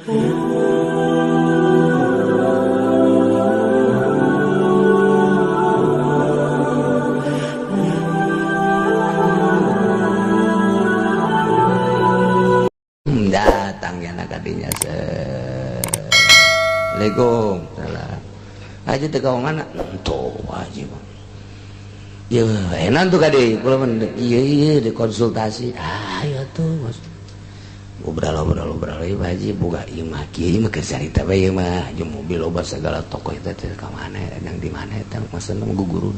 Datang ya nak kadinya. Assalamualaikum. Salah. Haji teu ka mana? Tuh haji mah. Ya enak tuh kade, kula mah ieu ieu dikonsultasi. Ah ya tuh mas. Ngobrol ngobrol ngobrol ieu Pak Haji boga ieu mah kieu mah keur carita bae ieu mah jeung mobil loba segala toko eta teh ka mana yang di mana eta maksudna mah guru.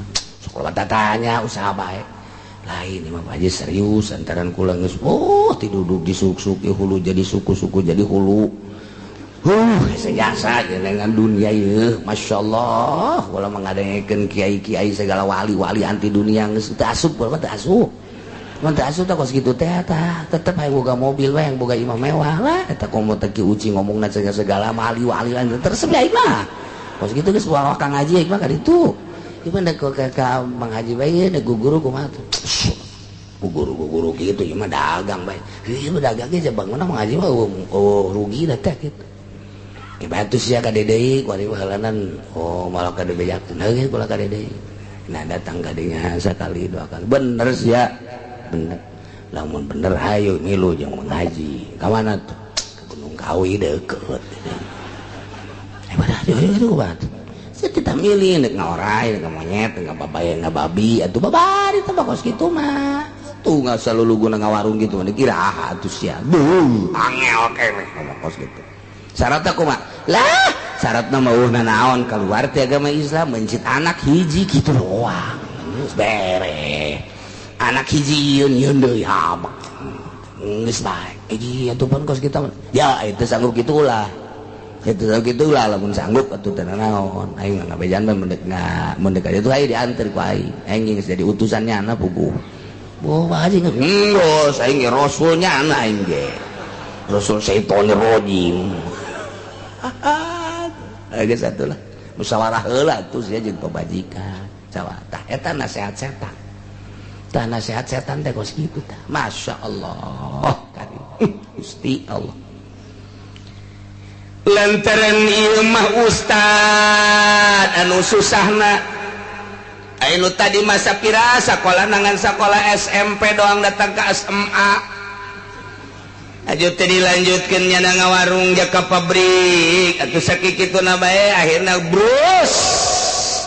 Sok loba tatanya usaha bae. Lain mah Pak Haji serius antaran kula geus oh tiduduk disuk-suk hulu jadi suku-suku jadi hulu. Sejasa dengan dunia ieu Masya Allah kula mengadengekeun kiai-kiai segala wali-wali anti dunia geus teu asup kula mah teu asup. Mun teu asup tah kos kitu teh tah tetep hayang boga mobil we hayang boga imah mewah lah eta komo teh Ki Uci ngomongna segala wali-wali teresep aing mah. Kos kitu geus wae Kang Haji aing mah ka ditu. Ieu mah ka Mang Haji bae dek guru kumaha tuh. Guru-guru gitu ieu mah dagang bae. Ieu mah dagang ge bangunna Mang Haji mah eueuh rugi da teh kitu. Bantu sia ka deui kuari helanan oh malah ka dibejakeun heuh kula ka deui. Nah datang ka dinya sakali dua kali bener sia bener lamun bener hayu milu jeung Mang Haji ka mana tuh ke Gunung Kawi deukeut. Eh pada hayu hayu kumaha sia kita milih nek ngaorai nek monyet nek babaya ngababi atuh babari teh kos kitu mah tuh nggak selalu guna ngawarung gitu mah dikira atuh sia beuh angel keneh ngomong kos kitu. Syaratna kumaha? Lah, syaratna mah eueuh naon keluar ti agama Islam mencit anak hiji kitu doang. Geus beres. Anak hiji yeun yeun deui habak. Geus bae. Hiji atuh pun kos kita. Ya itu sanggup kitu ulah. Itu sanggup kitu ulah lamun sanggup atuh teu naon. Aing mah ngabejan mah mendek mendek aja tuh aing dianter ku aing. Aing geus jadi utusannya anak puguh. Boh Pak Haji geus aing ge rasulnya anak aing ge. Rasul syaitonir rajim. Geus atuh lah musyawarah heula atuh sia jeung pamajikan sawah tah eta nasihat setan tah nasihat setan teh kos kitu tah Masya Allah karim Gusti Allah lantaran ieu mah ustad anu susahna anu tadi masa pira sakola nangan sakola SMP doang datang ke SMA aju teh dilanjutkeun nya ngawarung jaka pabrik atuh sakituna bae akhirna brus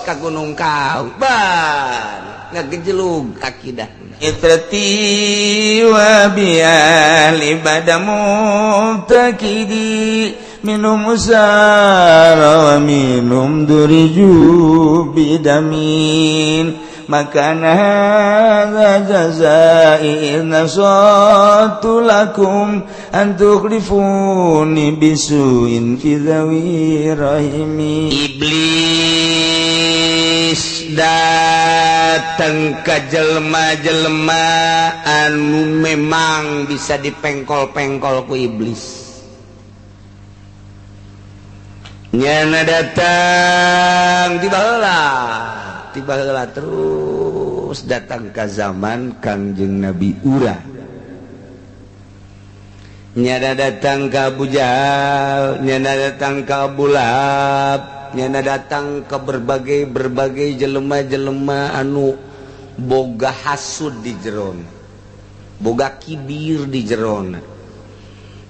ka Gunung Kawi ban ngagejelug akidah itrati wa bi ahli badamu takidi minum usara wa minum duriju bidamin maka hadza jazai nasatu lakum an tukhlifuni bisuin fi dhawi rahimi. Iblis datang ke jelema-jelema anu memang bisa dipengkol-pengkol ku iblis. Nyana datang tiba heula tiba heula terus datang ke zaman Kangjeng Nabi Ura. Nyana datang ke Abu Jahal, nyana datang ke Abu Lahab, nyana datang ke berbagai-berbagai jelema-jelema anu boga hasud di jeron, boga kibir di jeron,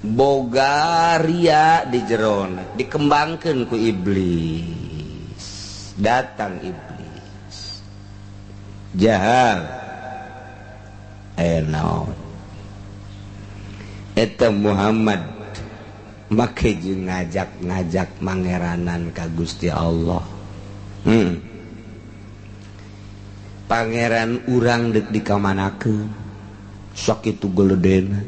boga ria di jeron, dikembangkan ku iblis. Datang iblis Jahal naon eta Muhammad make jeung ngajak-ngajak mangeranan ka Gusti Allah. Pangeran urang deuk dikamanakeun sakitu geledena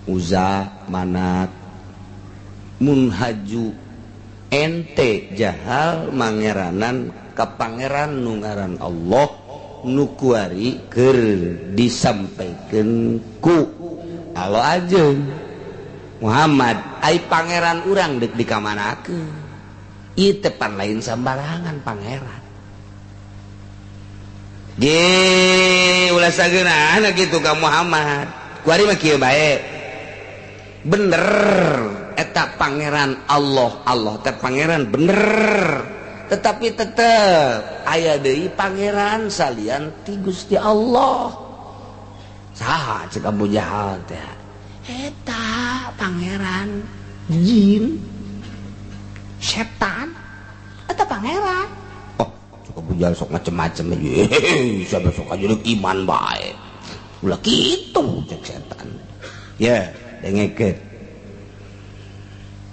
Uza Manat mun haju ente Jahal mangeranan ka pangeran nu ngaran Allah nu kuari keur disampaikeun ku Allah ajeun Muhammad ai pangeran urang deuk dikamanakeun ieu teh pan lain sambarangan pangeran ge ulah sageunahna kitu ka Muhammad kuari mah kieu bae bener eta pangeran Allah, Allah teh pangeran bener. Tetapi tetep aya deui pangeran salian ti Gusti Allah. Saha cek Abu Jahal teh? Eta pangeran jin, setan, eta pangeran. Oh, cek Abu Jahal sok macem-macem aja. Siapa sok aja iman bae. Ulah kitu cek setan. Ya, dengekeun.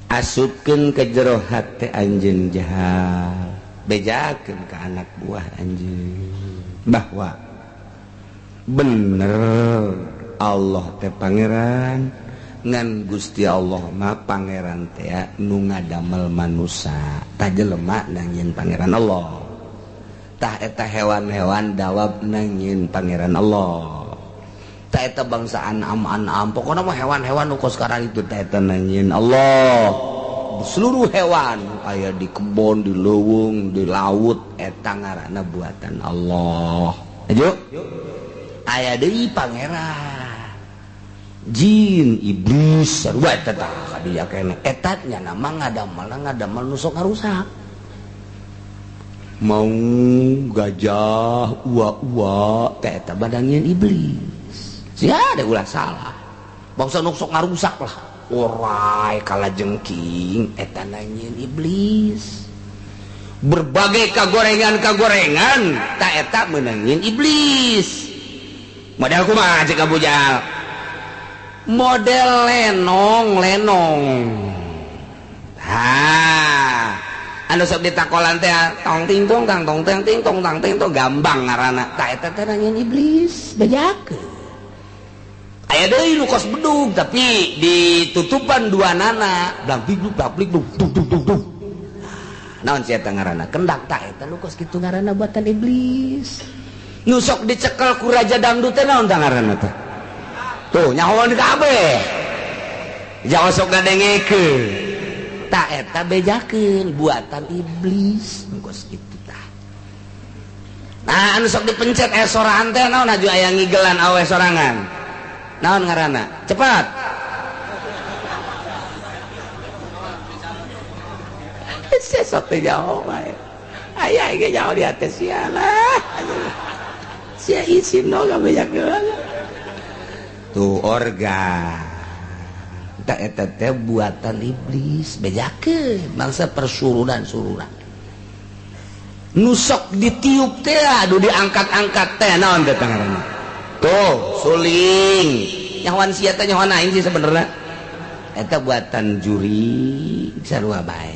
Asupkeun ke jero hate anjeun Jahal. Bejakeun ka anak buah anjeun bahwa bener Allah teh pangeran, ngan Gusti Allah mah pangeran teh nu ngadamel manusa. Tah jelema nangieun pangeran Allah. Tah eta hewan-hewan dawab nangieun pangeran Allah. Tah eta bangsa anam-anam, pokokna mah hewan-hewan nu kos sekarang itu tah eta nangieun Allah. Seluruh hewan aya di kebon, di leuweung, di laut eta ngaranna buatan Allah. Ayo. Aya deui pangeran jin, iblis, sarua eta tah kadieu keneh. Eta nya nama ngadamel nu sok ngarusak. Mau gajah, ua-ua teh eta badangieun iblis. Sia ada ulah salah. Bangsa nu sok ngarusak lah. Orai kalajengking eta nangieun iblis. Berbagai kagorengan-kagorengan ta eta meunangieun iblis. Model kumaha cek Abu Jahal? Model lenong-lenong. Ha. Anu sok ditakolan teh tong ting tong tang tong ting ting tong tang ting tong gambang ngaranna. Ta eta teh nangieun iblis, bejakeun. Aya deui nu kos bedug tapi ditutupan dua nana, blang big blak blik dung dung dung dung. Naon sia eta ngaranna? Kendak ta eta nu kos kitu ngaranna buatan iblis. Nu sok dicekel ku raja dangdut teh naon tah ngaranna teh? Tuh nyahoan kabeh. Jangan sok ngadengekeun. Ta eta bejakeun buatan iblis nu kos kitu tah. Nah anu sok dipencet sorangan teh naon aju aya ngigelan awe sorangan. Naon ngaranna? Cepat. Sesok teh jauh bae. Aya ge jauh di atas sia lah. Sia isin no gabejakeun. Tuh organ. Tah eta teh buatan iblis, bejakeun bangsa persurunan-surunan. Nu sok ditiup teh aduh diangkat-angkat teh naon teh ngaranna? Tuh suling. Nyahoan sia teh nyahoan aing sih sebenarnya. Eta buatan juri sarua bae.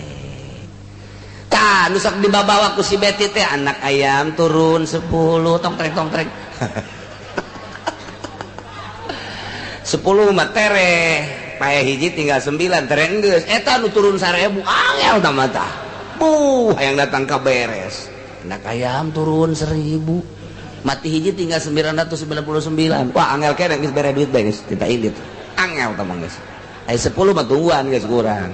Tah nu sok dibabawa ku si Beti teh anak ayam turun 10 tong trek tong trek. 10 mah tereh, pae hiji tinggal 9 tereh geus. Eta nu turun 1000 angel tah mah tah. Buh, hayang datang ka beres. Anak ayam turun 1000. Mati hiji tinggal 999. Wah, angel keneh geus bere duit bae geus kita indit. Angel tah mah geus. Aya 10 mah tungguan geus kurang.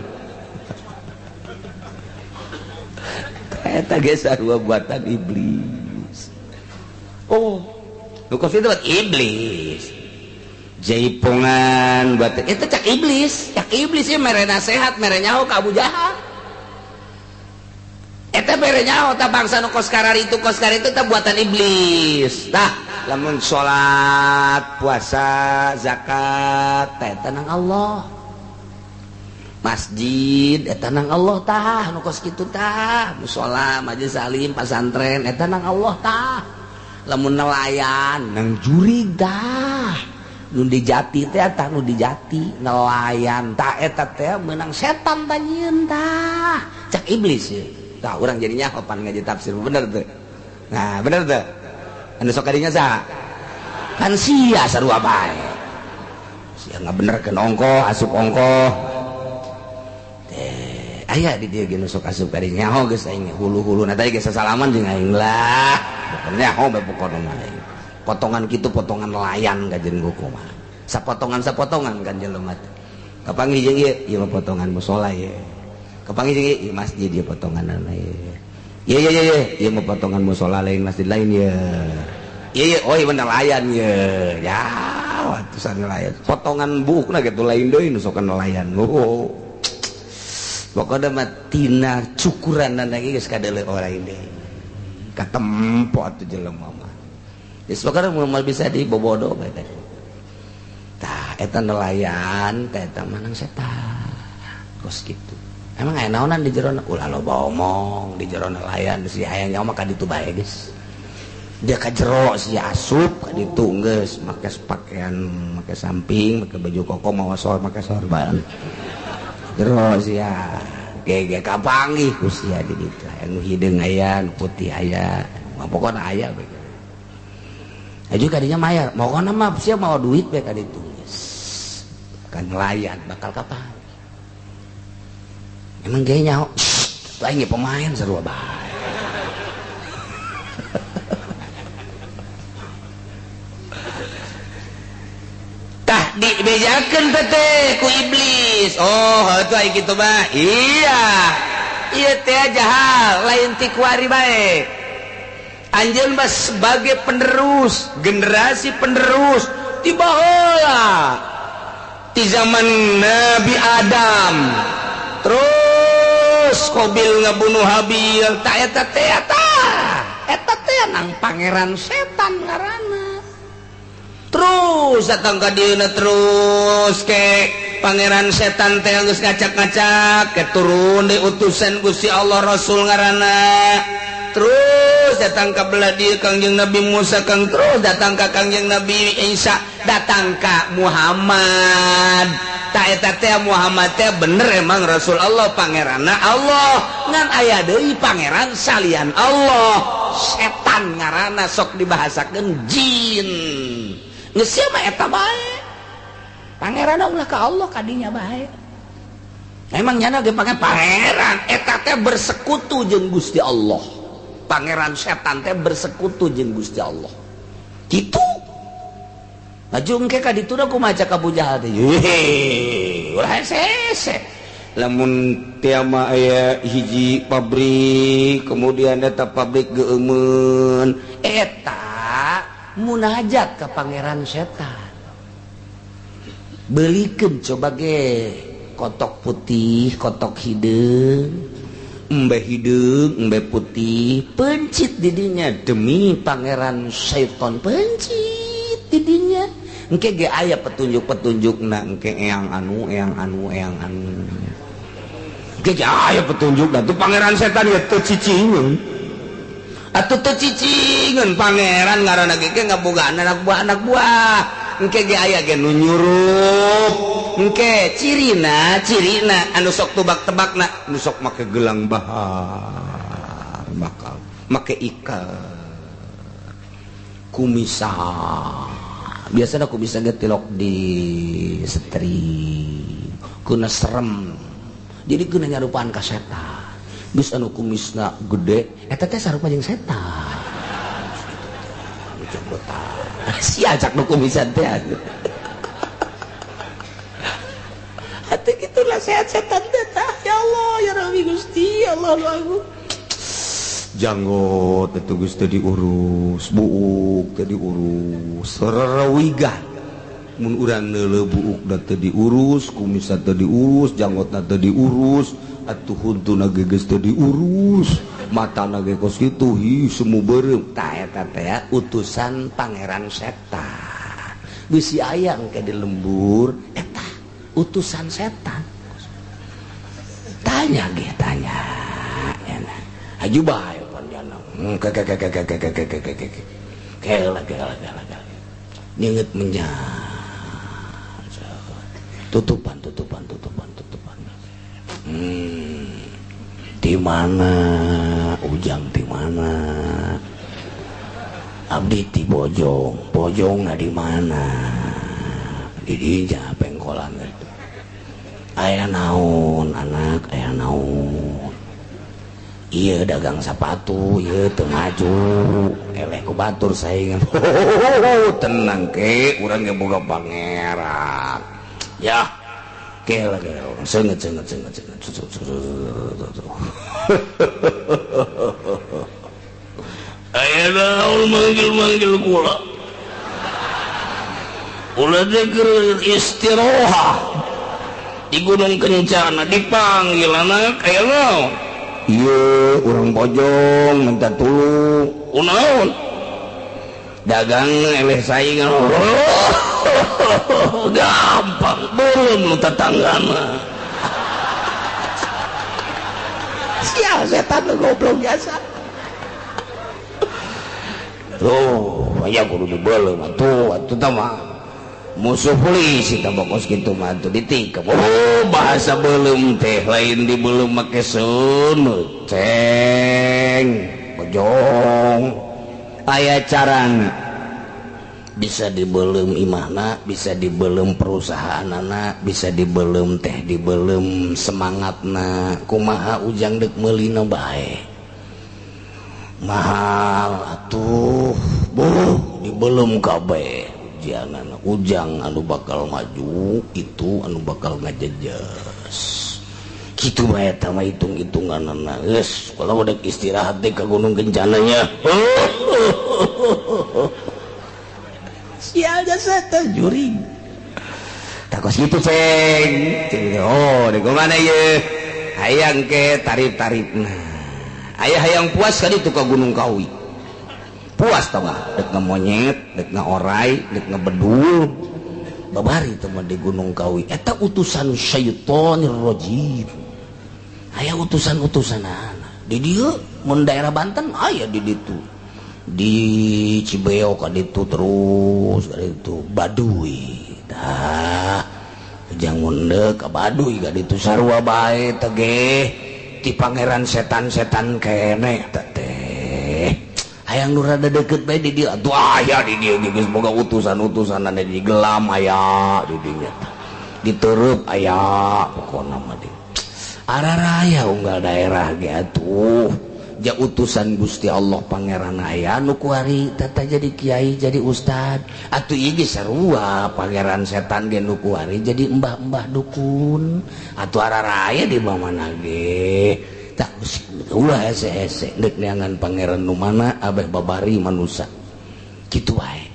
Eta geus sarua buatan iblis. Oh, nu kos itu buat iblis. Jaipongan buat itu cak iblis. Cak iblis ieu mere nasehat, mere nyaho ka Abu Jahal. Eta mere nyaho tah bangsa nu kos kararitu tah buatan iblis. Tah, lamun salat, puasa, zakat, tah eta nang Allah. Masjid eta nang Allah tah, nu kos kitu tah, musala, majelis alim, pasantren eta nang Allah tah. Lamun nelayan nang jurig tah. Nu dijati teh tah nu dijati nelayan tah eta teh meunang setan tah nyieun tah. Cak iblis ye. Tah urang jadi nyaho pan ngaji tafsir bener teu. Nah, bener teu? Anu sok kadinya saha? Kan sia sarua bae. Sia ngabenerkeun ongkoh, asup ongkoh. Aya di dieu ge nu sok asup ka dieu nyaho geus aing hulu-huluna teh geus sasalaman jeung aing lah. Pokona nyaho bae pokona mah aing. Potongan kitu potongan nelayan ka jeung kumaha. Sapotongan-sapotongan kan jelema teh. Kapanggih jeung ieu, ieu mah potongan musala ieu. Kapanggih jeung ieu, ieu masjid ieu potonganna ieu. Ieu ieu ieu, ieu mah potongan musala lain masjid lain ieu. Ieu ieu oh ieu nelayan ieu. Ya, atusan nelayan. Potongan buukna kitu lain deui nu sok nelayan. Oh. Pokokna mah tina cukuran lagi geus kadeuleu orang ini. Katempo atuh jelema mah. Geus pokokna moal bisa dibobodo bae teh. Tah eta nelayan teh eta manang setan. Kos kitu. Emang aya naonan di jero ulah loba omong di jero nelayan si hayang nyawa mah ka ditu bae geus. Dia ka jero si asup ka ditu geus make pakaian make samping make baju koko mawa sor make sorban. Jero sia gege kapanggih ku sia di ditu anu hideung aya nu putih aya pokona aya bae. Aju kadinya mayar pokona mah sia mawa duit bae ka ditu geus. Kan nelayan bakal kapan. Emang ge nyaho aing ge pemain sarua bae. Tah dibejakeun teh ku iblis. Oh, heuh ai kitu mah. Iya. Ieu teh jahal lain ti kuari bae. Anjeun mah sebagai penerus, generasi penerus ti baheula. Ti zaman Nabi Adam. Terus Qabil ngabunuh Habil, tah eta teh tah. Eta teh nang pangeran setan ngaranna. Terus datang ka dieuna terus ke pangeran setan teh geus ngacak-ngacak ke turun deui utusan Gusti Allah Rasul ngaranna. Terus datang ka belah dieu Kangjeng Nabi Musa, kang terus datang ka Kangjeng Nabi Isa, datang ka Muhammad. Ta eta teh Muhammad teh bener emang Rasul Allah pangeranna Allah, ngan aya deui pangeran salian Allah, setan ngaranna sok dibahasakeun jin. Geus sia mah eta bae. Pangeranna ulah ka Allah kadinya bae. Emang nyana ge pangeran eta teh bersekutu jeung Gusti Allah. Pangeran setan teh bersekutu jeung Gusti Allah. Kitu. Laju engke ka ditu da kumaha ka Abu Jahal teh. Heuh, ulah hese. Lamun tiama aya hiji pabrik, kemudian eta pabrik geumeun, eta munajat ka pangeran setan. Belikeun coba ge kotok putih, kotok hideung, embe hideung, embe putih, pencit didinya demi pangeran setan, pencit didinya. Engke ge aya petunjuk-petunjukna engke eyang anu, eyang anu, eyang anu. Engke ge aya petunjukna tuh pangeran setan ya teu cicingeun. Atuh teu cicingeun pangeran ngaranna ge ngabogaan anak buah anak buah. Engke ge aya ge nu nyurup. Engke cirina, cirina anu sok tebak-tebakna, nu sok make gelang bahar, bakal make ikat kumisan. Biasanya kumisan ge tilok di setri, kuna serem. Jadi kuna nyarupaan ka setan. Geus anu kumisna gede, eta teh sarupa jeung setan. Si ajak nu kumisan teh. Hati kitu nasihat setan teh. Ya Allah, ya Rabbi Gusti, Allah aku. Janggot itu geus teu diurus, buuk teu diurus, rerewigan. Mun urang neuleuh buukna teu diurus, kumisna teu diurus, janggotna teu diurus, atuh huntuna ge geus teu diurus, matana ge kos kitu, hi semu beureum. Tah eta teh utusan pangeran setan. Bisi aya engke di lembur eta utusan setan. Tanya ge tanya. Aju bae panjana. Ke. Kela. Nyeungeut menyan. Tutupan. Di mana ujang di mana? Abdi ti Bojong, Bojongna di mana? Di dinya pengkolan itu. Aya naon anak, aya naon. Iya dagang sepatu, iya teu maju, eleh ku batur saingan. Tenang ke, urang ge boga pangeran. Ya, ke lagi senget. Aya naon manggil-manggil kula. Kula teh keur istirahat. Di Gunung Kencana dipanggil anak aya naon? Ieu urang Bojong minta tulung. Kunaon? Dagang eleh saingan. Gampang belum lu tetanggana. Sial setan lu goblok biasa. Tuh, aya kudu dibeuleum atuh, atuh tah mah. Musuh polisi tah bokos kitu mah atuh ditikep. Oh, bahasa beuleum teh lain dibeuleum make seuneu. Ceng, Bojong. Aya carana. Bisa dibeuleum imahna, bisa dibeuleum perusahaanana, bisa dibeuleum teh dibeuleum semangatna. Kumaha Ujang deuk meulina bae. Mahal atuh, buh dibeuleum kabeh ujianana. Ujang anu bakal maju itu anu bakal ngajejes. Kitu bae eta mah hitung-hitunganana. Geus, kalau udah istirahat deh ke Gunung Kencananya. Sial jasa teh juring. Takos kitu ceng. Oh, di mana ye? Hayang ke tarif-tarifna. Ayah hayang puas kali itu ke Gunung Kawi. Puas tau gak? Dek ngemonyet, dek ngeorai, dek ngebedul. Babari teman di Gunung Kawi. Eta utusan syaitonir rajim. Aya utusan-utusan anak. Di dieu mun daerah Banten aya di ditu. Di Cibeo ka ditu terus ka ditu Baduy. Tah ujang munde ka Baduy ka ditu sarua bae teh ge. Ti pangeran setan-setan kene teh. Hayang nu rada deket bae di dieu atuh aya di dieu geus boga utusan-utusan anu di gelam aya di dinya teh. Ditereup aya pokona mah di. Araraya unggal daerah ge atuh. Ja utusan Gusti Allah pangeran aya nu kuari tata jadi kiai jadi ustad atuh ieu ge sarua pangeran setan ge nu kuari jadi embah-embah dukun atuh araraya di mana ge tak ulah hese-hese deuk neangan pangeran nu mana abeh babari manusa kitu wae.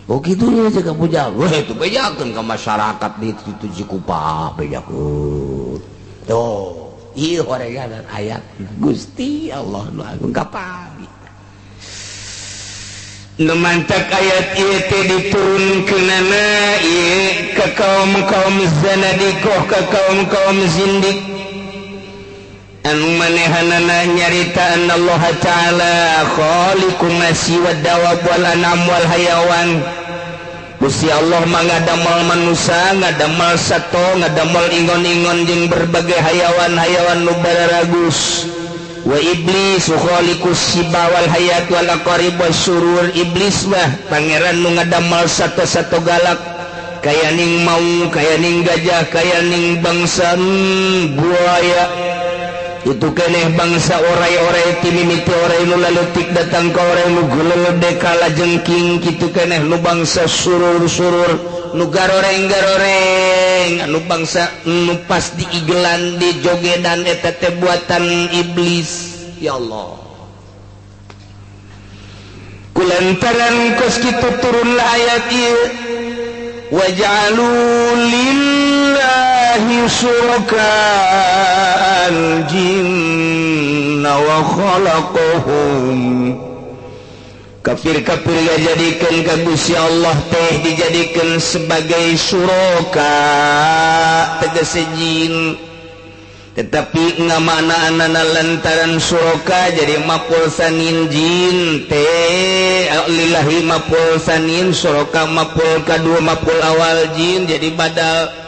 Oh kitu nya jaga puja weh itu bejakeun ka masyarakat di situ Cikupa bejakeun. Tuh ieu horegan ayat Gusti Allah nu agung kapagi. Nu mantak ayat ieu teh diturunkeunana ieu ka kaum-kaum zanadiqah, ka kaum-kaum zindik. Anu manehanana nyarita Allah Ta'ala khaliqun nasi wad dawab wal anam wal hayawan. Gusti Allah mah ngadamel manusa, ngadamel sato, ngadamel ingon-ingon jeung berbagai hayawan-hayawan nu bararagus. Wa iblis khaliqus siba wal hayat wal aqarib wasyurur. Iblis mah pangeran nu ngadamel sato-sato galak, kaya ning maung, kaya ning gajah, kaya ning bangsa buaya. Itu keneh bangsa orai-orai ti mimiti orai nu laleutik datang ka orai nu gulede kalajengking. Kitu keneh nu bangsa surur-surur nu garoreng-garoreng anu bangsa nu pas diigelan dijogedan eta teh buatan iblis. Ya Allah, kulantaran kos kitu turunlah ayat ieu waj'alu lillahi syuraka al-jinna wa khalaqahum. Kafir-kafir dijadikan ka Gusti Allah teh dijadikan sebagai syuraka tegese jin, tetapi ngamaknaanana lantaran syuraka jadi mapul sanin jin teh lillahi mapul sanin syuraka mapul kadua mapul awal jin jadi badal.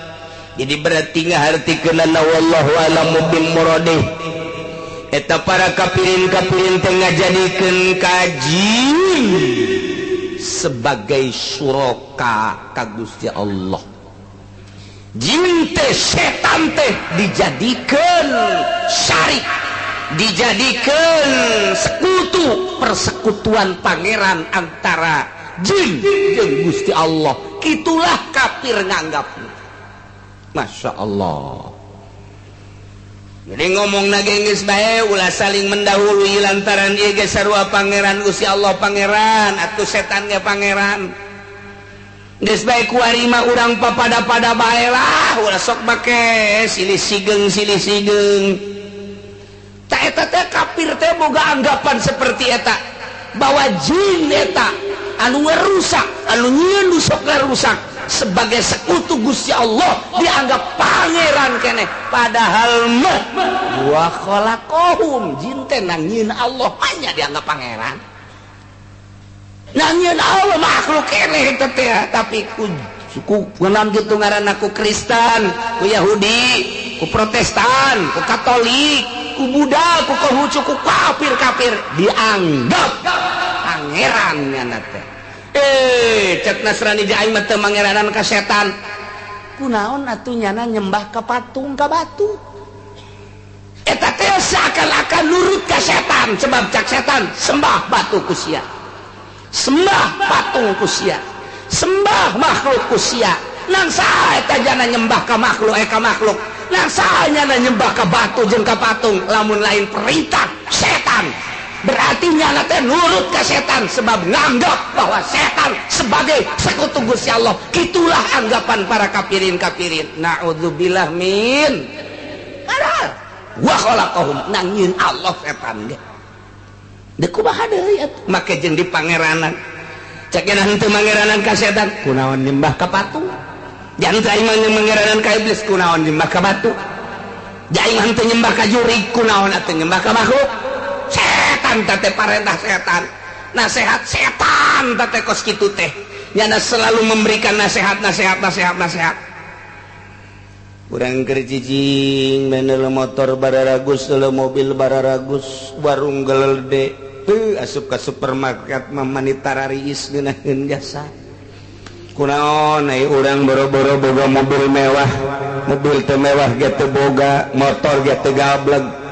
Jadi berarti ngahartikeunana wallahu alamu bimuradih. Eta para kafirin-kafirin teh ngajadikeun ka jin sebagai syuraka ka Gusti Allah. Jin teh setan teh dijadikeun syarik, dijadikeun sekutu, persekutuan pangeran antara jin jeung Gusti Allah. Kitulah kafir nganggapna. Masya Allah. Jadi ngomong nage geus bae ulah saling mendahului lantaran ieu geus sarua pangeran Gusti Allah pangeran atuh setan ge pangeran. Geus bae kuari mah urang papada-pada bae lah, ulah sok make silih sigeng silih sigeng. Ta eta teh kafir teh boga anggapan seperti eta bahwa jin eta anu ngerusak, anu nyieun nu sok ngarusak sebagai sekutu Gusti Allah dianggap pangeran keneh, padahal mah wa khalaqahum, jin teh nangieun Allah hanya dianggap pangeran. Nangieun Allah makhluk keneh eta teh, tapi ku kunaon kitu ngaranna ku Kristen, ku Yahudi, ku Protestan, ku Katolik, ku Buddha, ku Konghucu, ku kafir-kafir dianggap pangeran nyana teh. Cek Nasrani di aing mah teu mangeranan ka setan. Kunaon atuh nyana nyembah ka patung ka batu. Eta teh seakan-akan nurut ka setan, sebab cak setan sembah batu ku sia. Sembah patung ku sia. Sembah makhluk ku sia. Nang saha eta jana nyembah ka makhluk ka makhluk. Nang saha nyana nyembah ka batu jeung ka patung lamun lain perintah setan. Berarti nyana teh nurut ke setan sebab nganggap bahwa setan sebagai sekutu Gusti Allah. Itulah anggapan para kafirin-kafirin. Na'udzubillah min. Padahal wa khalaqahum, nangieun Allah setan ge. Deuk kumaha deui atuh make jeung di pangeranan. Cek nya henteu mangeranan ka setan, kunaon nyembah ka patung? Jangan aing mah mangeranan ka iblis, kunaon nyembah ka batu? Aing mah henteu nyembah ka jurig, kunaon atuh nyembah ka makhluk? Setan teh parentah setan, nasihat setan teh kos kitu teh. Nyana selalu memberikan nasihat nasihat nasihat nasihat. Urang keur cicing meunel motor bararagus, deuleu mobil bararagus, warung gelede, teu asup ka supermarket mah manita rariis ngeunaheun jasa. Kunaon ai urang boro-boro boga mobil mewah, mobil teu mewah ge teu boga, motor ge teu gableg.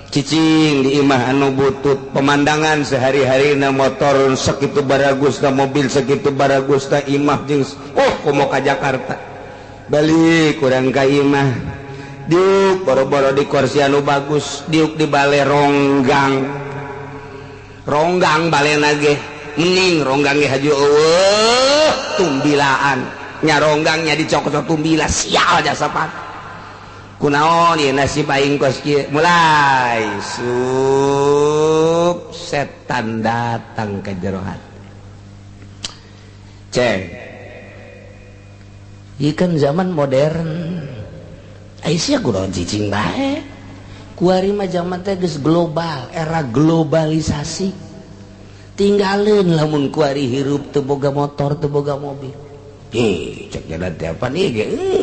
Cicing di imah anu butut, pemandangan sehari-hari na motor sakitu baragus, na mobil sakitu baragus, na imah jeung oh komo ka Jakarta. Balik kurang ka imah, diuk boro-boro di kursi anu bagus, diuk di bale ronggang. Ronggang balena ge mending ronggang ge haju eueuh tumbilaan. Nya ronggangnya dicokot tumbila sial jasa pan. Kunaon ieu nasib aing kos kieu, mulai sup setan datang ke jero hati. Ceng, ieu kan zaman modern, ai sia kunaon cicing bae. Kuari mah zaman teh geus global, era globalisasi. Tinggalin lamun kuari hirup teu boga motor, teu boga mobil. Ih, cek jalan tiap nih,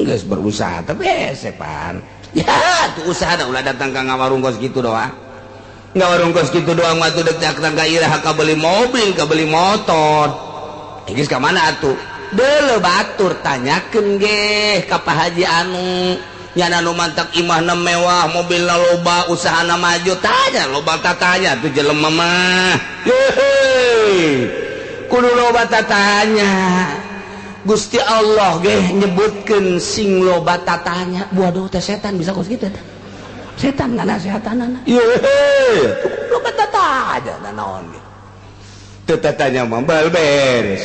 geus berusaha tapi sepan. Ya, tuh usaha dah ulah datang ka ngawarung kos kitu doang. Ngawarung kos kitu doang mah tuh dek datang ka iraha ka beli mobil, ka beli motor. Geus ka mana atuh? Deuleu batur tanyakeun ge ka Pak Haji anu nyana nu mantak imahna mewah, mobilna loba, usahana maju, tanya loba tatanya tuh jelema mah. Hehe. Kudu loba tatanya. Gusti Allah ge nyebutkeun sing loba tatanya. Waduh teh setan bisa kos kitu teh. Setan nganasehatanana. Yehe, loba tatanya naon ge. Teu tatanya mah bal beres.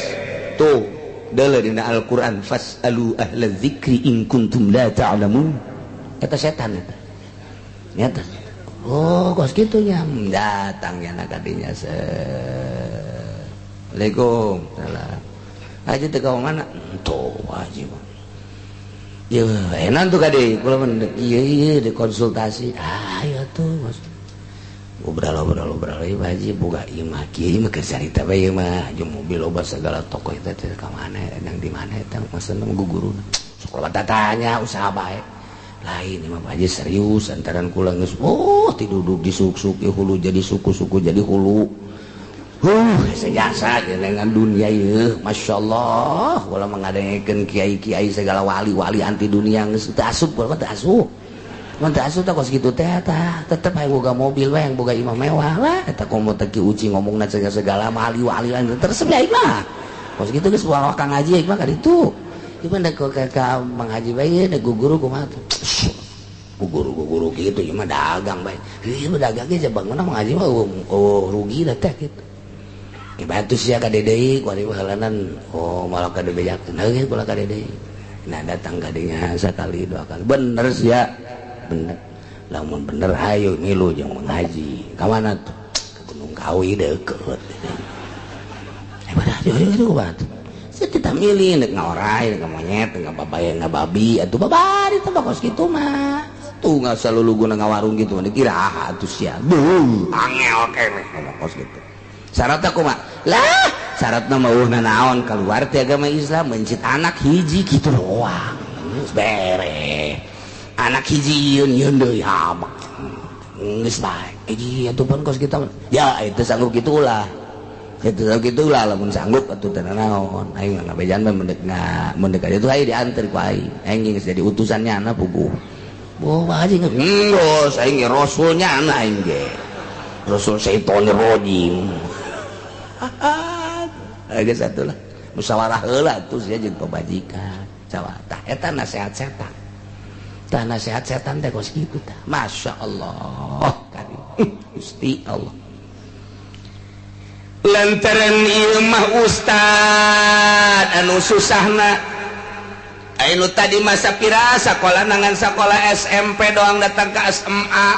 Tuh, deuleu dina Al-Qur'an fasalu ahla dzikri in kuntum la ta'lamun. Eta setan eta. Nyata. Oh, kos kitu nya datang nya kadinya. Assalamualaikum. Salam. Haji teh ka mana? Tuh haji mah. Ya, enak tuh kade, kula mah ieu ieu di konsultasi. Ah, ya tuh mas. Ngobrol-ngobrol ieu haji boga imah kieu mah keur carita bae ieu mah, jeung mobil loba segala toko eta teh ka mana, yang di mana eta maksudna guguruna. Sok loba tatanya usaha bae. Lain imah Pak Haji serius antaran kula geus oh tiduduk disuk-suk hulu jadi suku-suku jadi hulu. Sejasa dengan dunia ieu, Masya Allah. Kula mengadengekeun kiai-kiai segala wali-wali anti dunia geus teu asup, kula mah teu asup. Mun teu asup teh kos kitu teh tah, tetep hayang boga mobil we, hayang boga imah mewah lah. Eta komo teh Ki Uci ngomongna segala wali-wali teresep aing mah. Kos kitu geus buang ka ngaji aing mah ka ditu. Ieu mah ka Mang Haji bae da guru kumaha tuh. Guru-guru kitu ieu mah dagang bae. Ieu mah dagang ge bangunna Mang Haji mah oh rugi da teh kitu. Bantu sia ka deui ku ari halanan oh malah ka dibejakeun heuh kula ka deui. Nah datang kadinya sekali dua kali bener sia bener lamun bener hayu ngilu jeung mengaji ka mana tuh ke Gunung Kawi deukeut. Pada itu saya tidak milih nek ngaorai nek monyet nek babaya nggak babi atuh babari teh kos kitu mah tuh nggak selalu guna ngawarung gitu mah dikira ah atuh sia beuh angel keneh ngomong kos kitu syaratna kumaha lah syaratna mah eueuh naon keluar ti agama Islam mencit anak hiji kitu doang geus beres anak hiji yeun yeun deui habak geus bae hiji atuh pun kos kitu ya itu sanggup kitu ulah itu gitulah lamun sanggup atuh teu naon aing ngabejan mah mendek mendek aja tuh aing diantar ku aing aing geus jadi utusannya na puguh boh haji geus aing ge rasulnya na aing ge rasul syaitonir rajim geus atuh lah musyawarah heula atuh sia jeung pamajikan cawa tah eta nasehat setan tah nasehat setan teh kos kitu tah masyaallah karim Gusti Allah. Lantaran ieu mah ustad anu susahna anu tadi masa pira sakola nangan sakola SMP doang datang ke SMA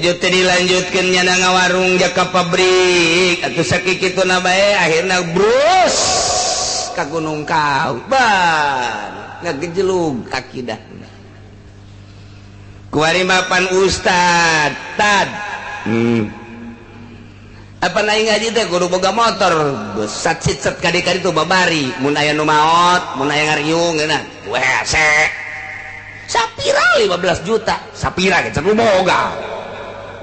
aju teh dilanjutkeun nya ngawarung ja ka pabrik atuh sakikituna bae akhirna brus ka Gunung Kawi ban ngagejelug akidahna kuari mapan ustad tad apa naik ngaji teh kudu boga motor sat sit kadi-kadi tuh babari mun aya nu maot mun aya ngariung geuna wese sapira 15 juta sapira ge can boga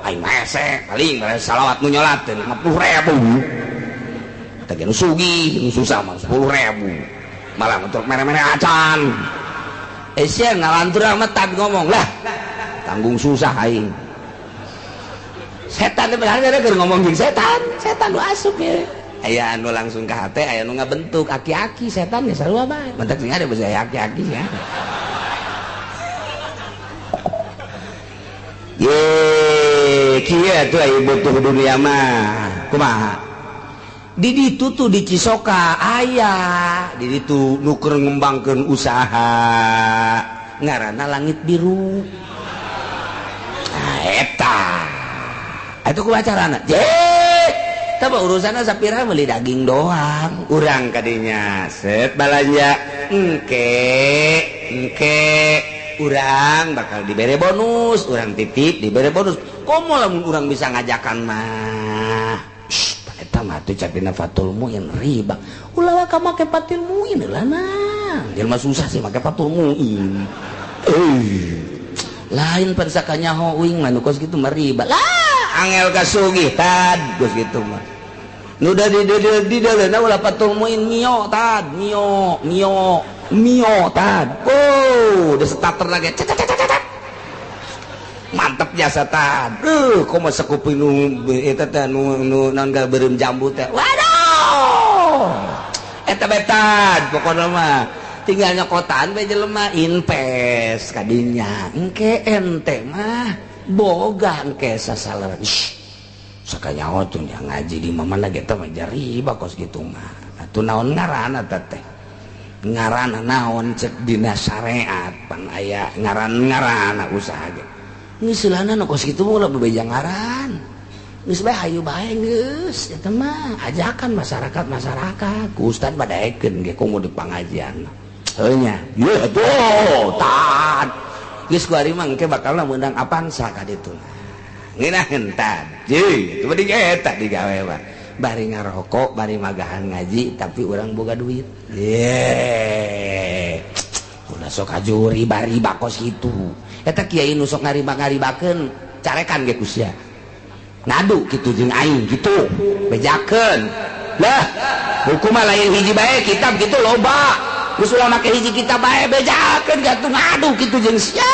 aing mah paling salawat nu nyolat teh 50.000 teh nu sugih nu susah mah 10.000 malah untuk mere-mere acan sia ngalantur mah tad ngomong lah tanggung susah aing setan benar keur ngomong jeung setan setan nu asup ya aya anu langsung ka hate aya nu ngabentuk aki-aki setan ge sarua bae mentak sing ada beusi aki-aki ya ye kieu atuh aya butuh dunia mah kumaha di ditu tuh di Cisoka aya di ditu nu keur ngembangkeun usaha ngaranna Langit Biru nah eta itu ku acarana je tah urusanna sapira meuli daging doang urang kadinya set balanja engke engke urang bakal dibere bonus urang titip dibere bonus komo lamun urang bisa ngajakan mah eta mah tuh capina fatul muin riba ulah ka make fatul muin lah nah jelema susah sih make fatul muin lain persakanya ho uing mah nu kos kitu mah riba lah angel kasugih tad geus kitu mah nu da di daleuna ulah patul muin mio tad mio mio mio tad oh da starter lagi mantep jasa tad komo sakuping nu eta teh nu naon beureum jambu teh waduh eta bae tad pokona mah tinggal nyokotan bae jelema invest kadinya engke ente mah boga engke sasalaran sakanyaho tuh yang ngaji di mana ge teh mah riba kos kitu mah atuh naon ngaranna teh ngaranna naon cek dina syariat pan aya ngaran-ngaranna usaha ge geus seulahna nu kos kitu mah ulah bebeja ngaran geus bae hayu bae geus eta mah ajakan masyarakat-masyarakat ku ustad badaekeun ge komo di pangajian heuh nya ye atuh tad geus ku ari mah engke bakalna meunang Avanza ka ditu ngeunaheun tad jeung itu mah eta digawe mah bari ngarokok bari magahan ngaji tapi urang boga duit ye ulah sok aju riba-riba kos kitu eta kiai nu sok ngariba-ngaribakeun carekan ge ku sia ngadu kitu jeung aing kitu bejakeun lah hukum mah lain hiji bae kitab kitu loba geus ulah make hiji kitab bae bejakeun gatuh ngadu kitu jeung sia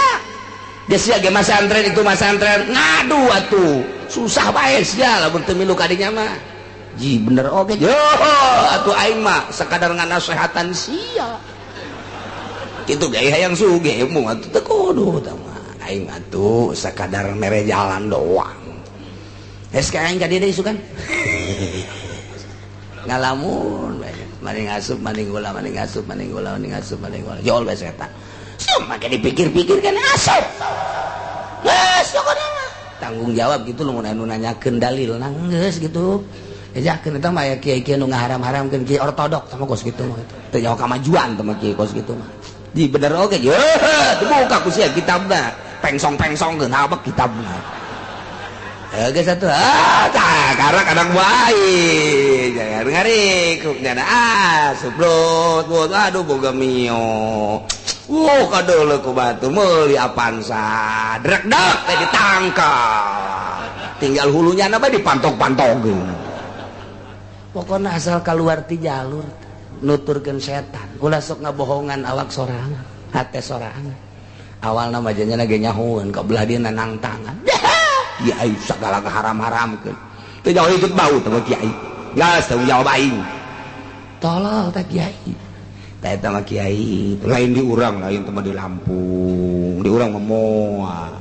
geus sia ge masantren itu masantren ngadu atuh susah bae sia lamun teu milu kadinya mah ji bener oge yo atuh aing mah sakadar nganasehatan sia kitu ge hayang sugih mung atuh teu kudu tah mah aing atuh sakadar mere jalan doang geus ka aing ka dieu isukan. Ngalamun maning asup maning gula maning asup maning gula maning asup maning gula jol bae setan. Make dipikir-pikir kan asup. Geus pokona mah tanggung jawab gitu lu mun anu nanyakeun dalil geus gitu. Ejakeun eta mah aya kiai-kiai nu ngaharam-haramkeun kiai ortodok sama kos kitu mah teu nyaho kamajuan teh mah kiai kos kitu mah. Di bener oge ye dibuka ku sia kitabna pengsong-pengsongkeun habek kitabna. Geus atuh ah karena kadang bae jangan ngarik nyana ah suplot aduh boga mio. Wuh kadeuleu ku batu meuli Avanza drek-dek teh ditangkap. Tinggal hulunya na bae dipantok-pantogkeun. Pokona asal keluar ti jalur nuturkeun setan ulah sok ngabohongan awak sorangan hate sorangan. Awalna mah janyana ge nyahoeun ka belah dieu nanang tangan. Kiai sagala ngaharam-haramkeun. Teu jauh ikut bau teh kiai. Geus tanggung jawab aing. Tolol teh kiai. Tah eta mah kiai lain di urang lain teh mah di Lampung. Di urang mah moal.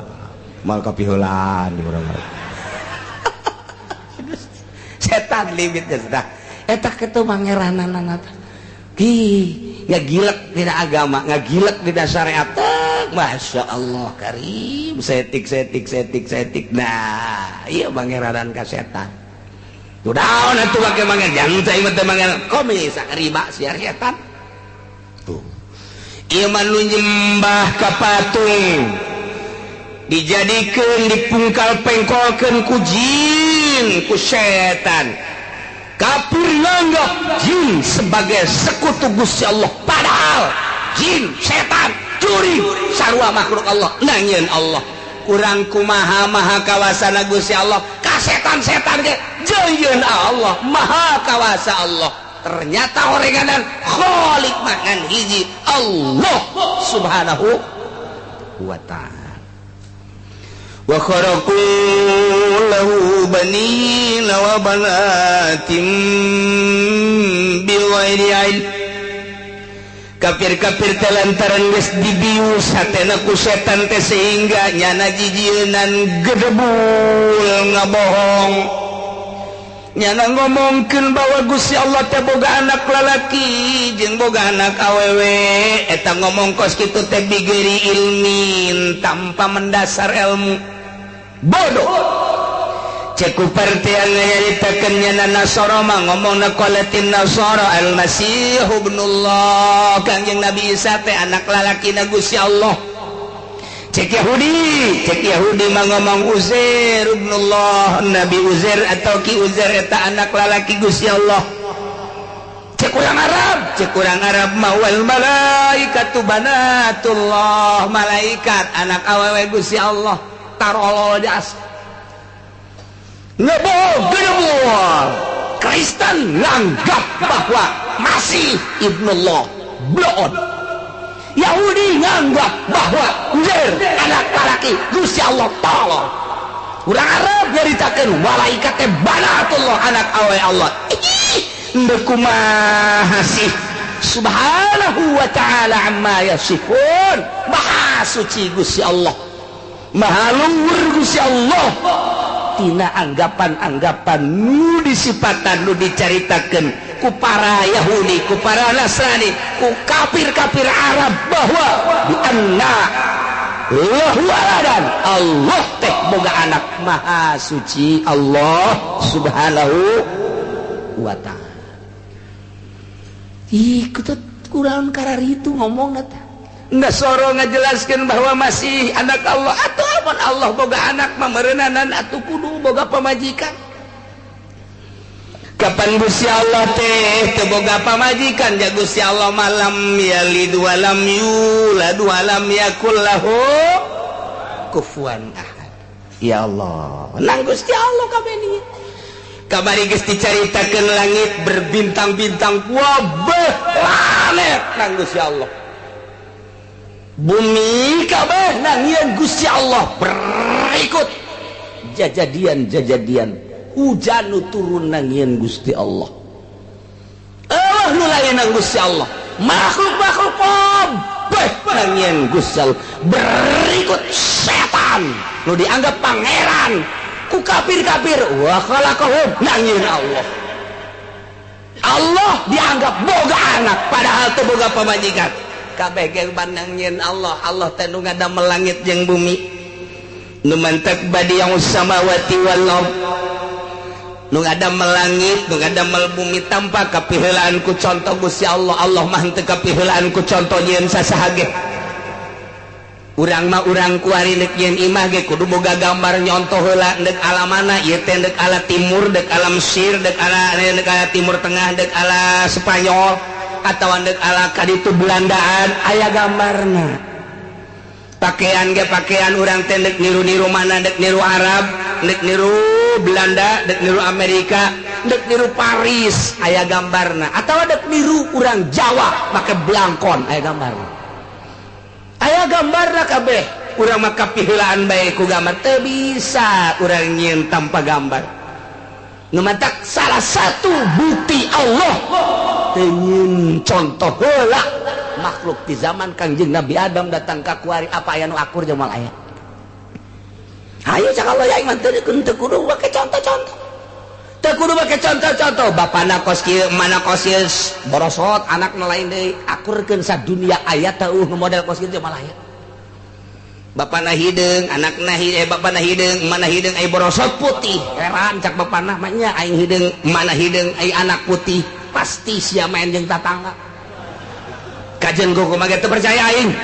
Moal kapiheulaan di urang mah. Setan limitnya sudah. Eta kitu mangerananana teh. Ki ngagilek dina agama, ngagilek dina syariat. Masya Allah karim setik setik setik setik. Nah, iya mangeranan ka setan. Tuh daun atuh make manger jangan cai mah teh manger komis riba siar setan. Tuh. Ieu mah nu nyembah ka patung. Dijadikeun dipungkal pengkolkeun ku jin, ku setan. Kafir nganggap jin sebagai sekutu Gusti Allah, padahal jin, setan, curi sarua makhluk Allah, nangieun Allah. Kurang kumaha maha kawasana Gusti Allah, ka setan-setan ge jeuyeun Allah, maha kawasa Allah. Ternyata orenganan khalik mangan hiji Allah Subhanahu wa ta'ala. Wa kharaqu lahu banina wa banatin bighairi ilm. Kafir-kafir teh lantaran geus dibius hatena ku setan teh sehingga nyana jijieunan gedebul ngabohong. Nyana ngomongkeun bahwa Gusti Allah teh boga anak lalaki jeung boga anak awewe. Eta ngomong kos kitu teh bigeri ilmin tanpa mendasar ilmu. Bodoh. Cek ku partian nyaritakeun nyana Nasara mah ngomongna qalatin Nasara al-Masih ibnullah. Kangjeng Nabi Isa teh anak lalakina Gusti Allah. Cek Yahudi mah ngomong Uzair ibnullah, Nabi Uzair atau Ki Uzair eta anak lalaki Gusti Allah. Cek urang Arab mah wal malaikatu banatullah, malaikat anak awewe Gusti Allah. Tarolol jas. Ngebohong gedebul. Kristen nganggap bahwa Masih ibnullah, bloon. Yahudi nganggap bahwa Uzair anak laki Gusti Allah tolong. Urang Arab nyaritakeun malaikat teh banatullah anak awe Allah. Ih, ndeu kumaha sih? Subhanahu wa ta'ala amma yasifun. Maha suci Gusti Allah. Maha luhur Gusti Allah. Tina anggapan-anggapan nu disipatan nu dicaritakeun ku para Yahudi, ku para Nasrani, ku kafir-kafir Arab bahwa di anna lahu waladan, Allah teh boga anak. Maha suci Allah Subhanahu wa ta'ala. Ih, kutut kurang kararitu ngomongna teh. Nasoro ngajelaskeun bahwa masih anak Allah atuh amun Allah boga anak mah meureunana atuh kudu boga pamajikan. Kapan Gusti Allah teh teu boga pamajikan ja Gusti Allah malam yalid walam yulad walam yakul lahu kufuwan ahad. Ya Allah, nang Gusti Allah kabeh ni. Kamari geus dicaritakeun langit berbintang-bintang wabeh planet nang Gusti Allah. Bumi kabeh nangieun Gusti Allah berikut jajadian-jajadian hujan nu turun nangieun Gusti Allah. Allah nu lain nang Gusti Allah, makhluk-makhluk kabeh nangieun Gusti Allah. Berikut setan nu dianggap pangeran ku kafir-kafir wa khalaqahum nangieun Allah. Allah dianggap boga anak padahal teu boga pamajikan. Kabeh ge bandang nyieun Allah. Allah teh nu ngadamel langit jeung bumi, nu mantak badi'us samawati wal ard, nu ngadamel langit, nu ngadamel bumi tanpa kapiheulaan ku contoh Gusti Allah. Allah mah henteu kapiheulaan ku contoh nyieun sasaha ge. Urang mah urang kuari neuk nyieun imah ge kudu boga gambar nyontoh heula, deuk ala mana ieu teh, deuk ala timur, deuk ala Mesir, deuk ala Timur Tengah, deuk ala Spanyol atawa deuk ala kaditu Belandaan, aya gambarna. Pakaian ge pakaian urang teh deuk niru-niru mana, deuk niru Arab, deuk niru Belanda, deuk niru Amerika, deuk niru Paris, aya gambarna. Atawa deuk niru urang Jawa make blangkon, aya gambarna. Aya gambarna kabeh. Urang mah kapiheulaan bae ku gambar, teu bisa urang nyieun tanpa gambar. Nu matak salah satu bukti Allah teu nyieun contoh heula makhluk di zaman Kangjeng Nabi Adam datang ka kuari, apa aya nu akur jeung moal aya? Hayu cak Allah, ya iman teu kudu make contoh-contoh. Teu kudu make contoh-contoh. Bapana kos kieu, mana kos ieu, borosot anakna lain deui, akurkeun sadunia aya teu model kos kieu moal aya. Bapana hideung, anakna bapana hideung, mana hideung ai borosot putih. Heran cak bapana mah nya, aing hideung, mana hideung ai anak putih. Pasti sia main jeung tatangga. Kajen kumaha ge teu percaya aing.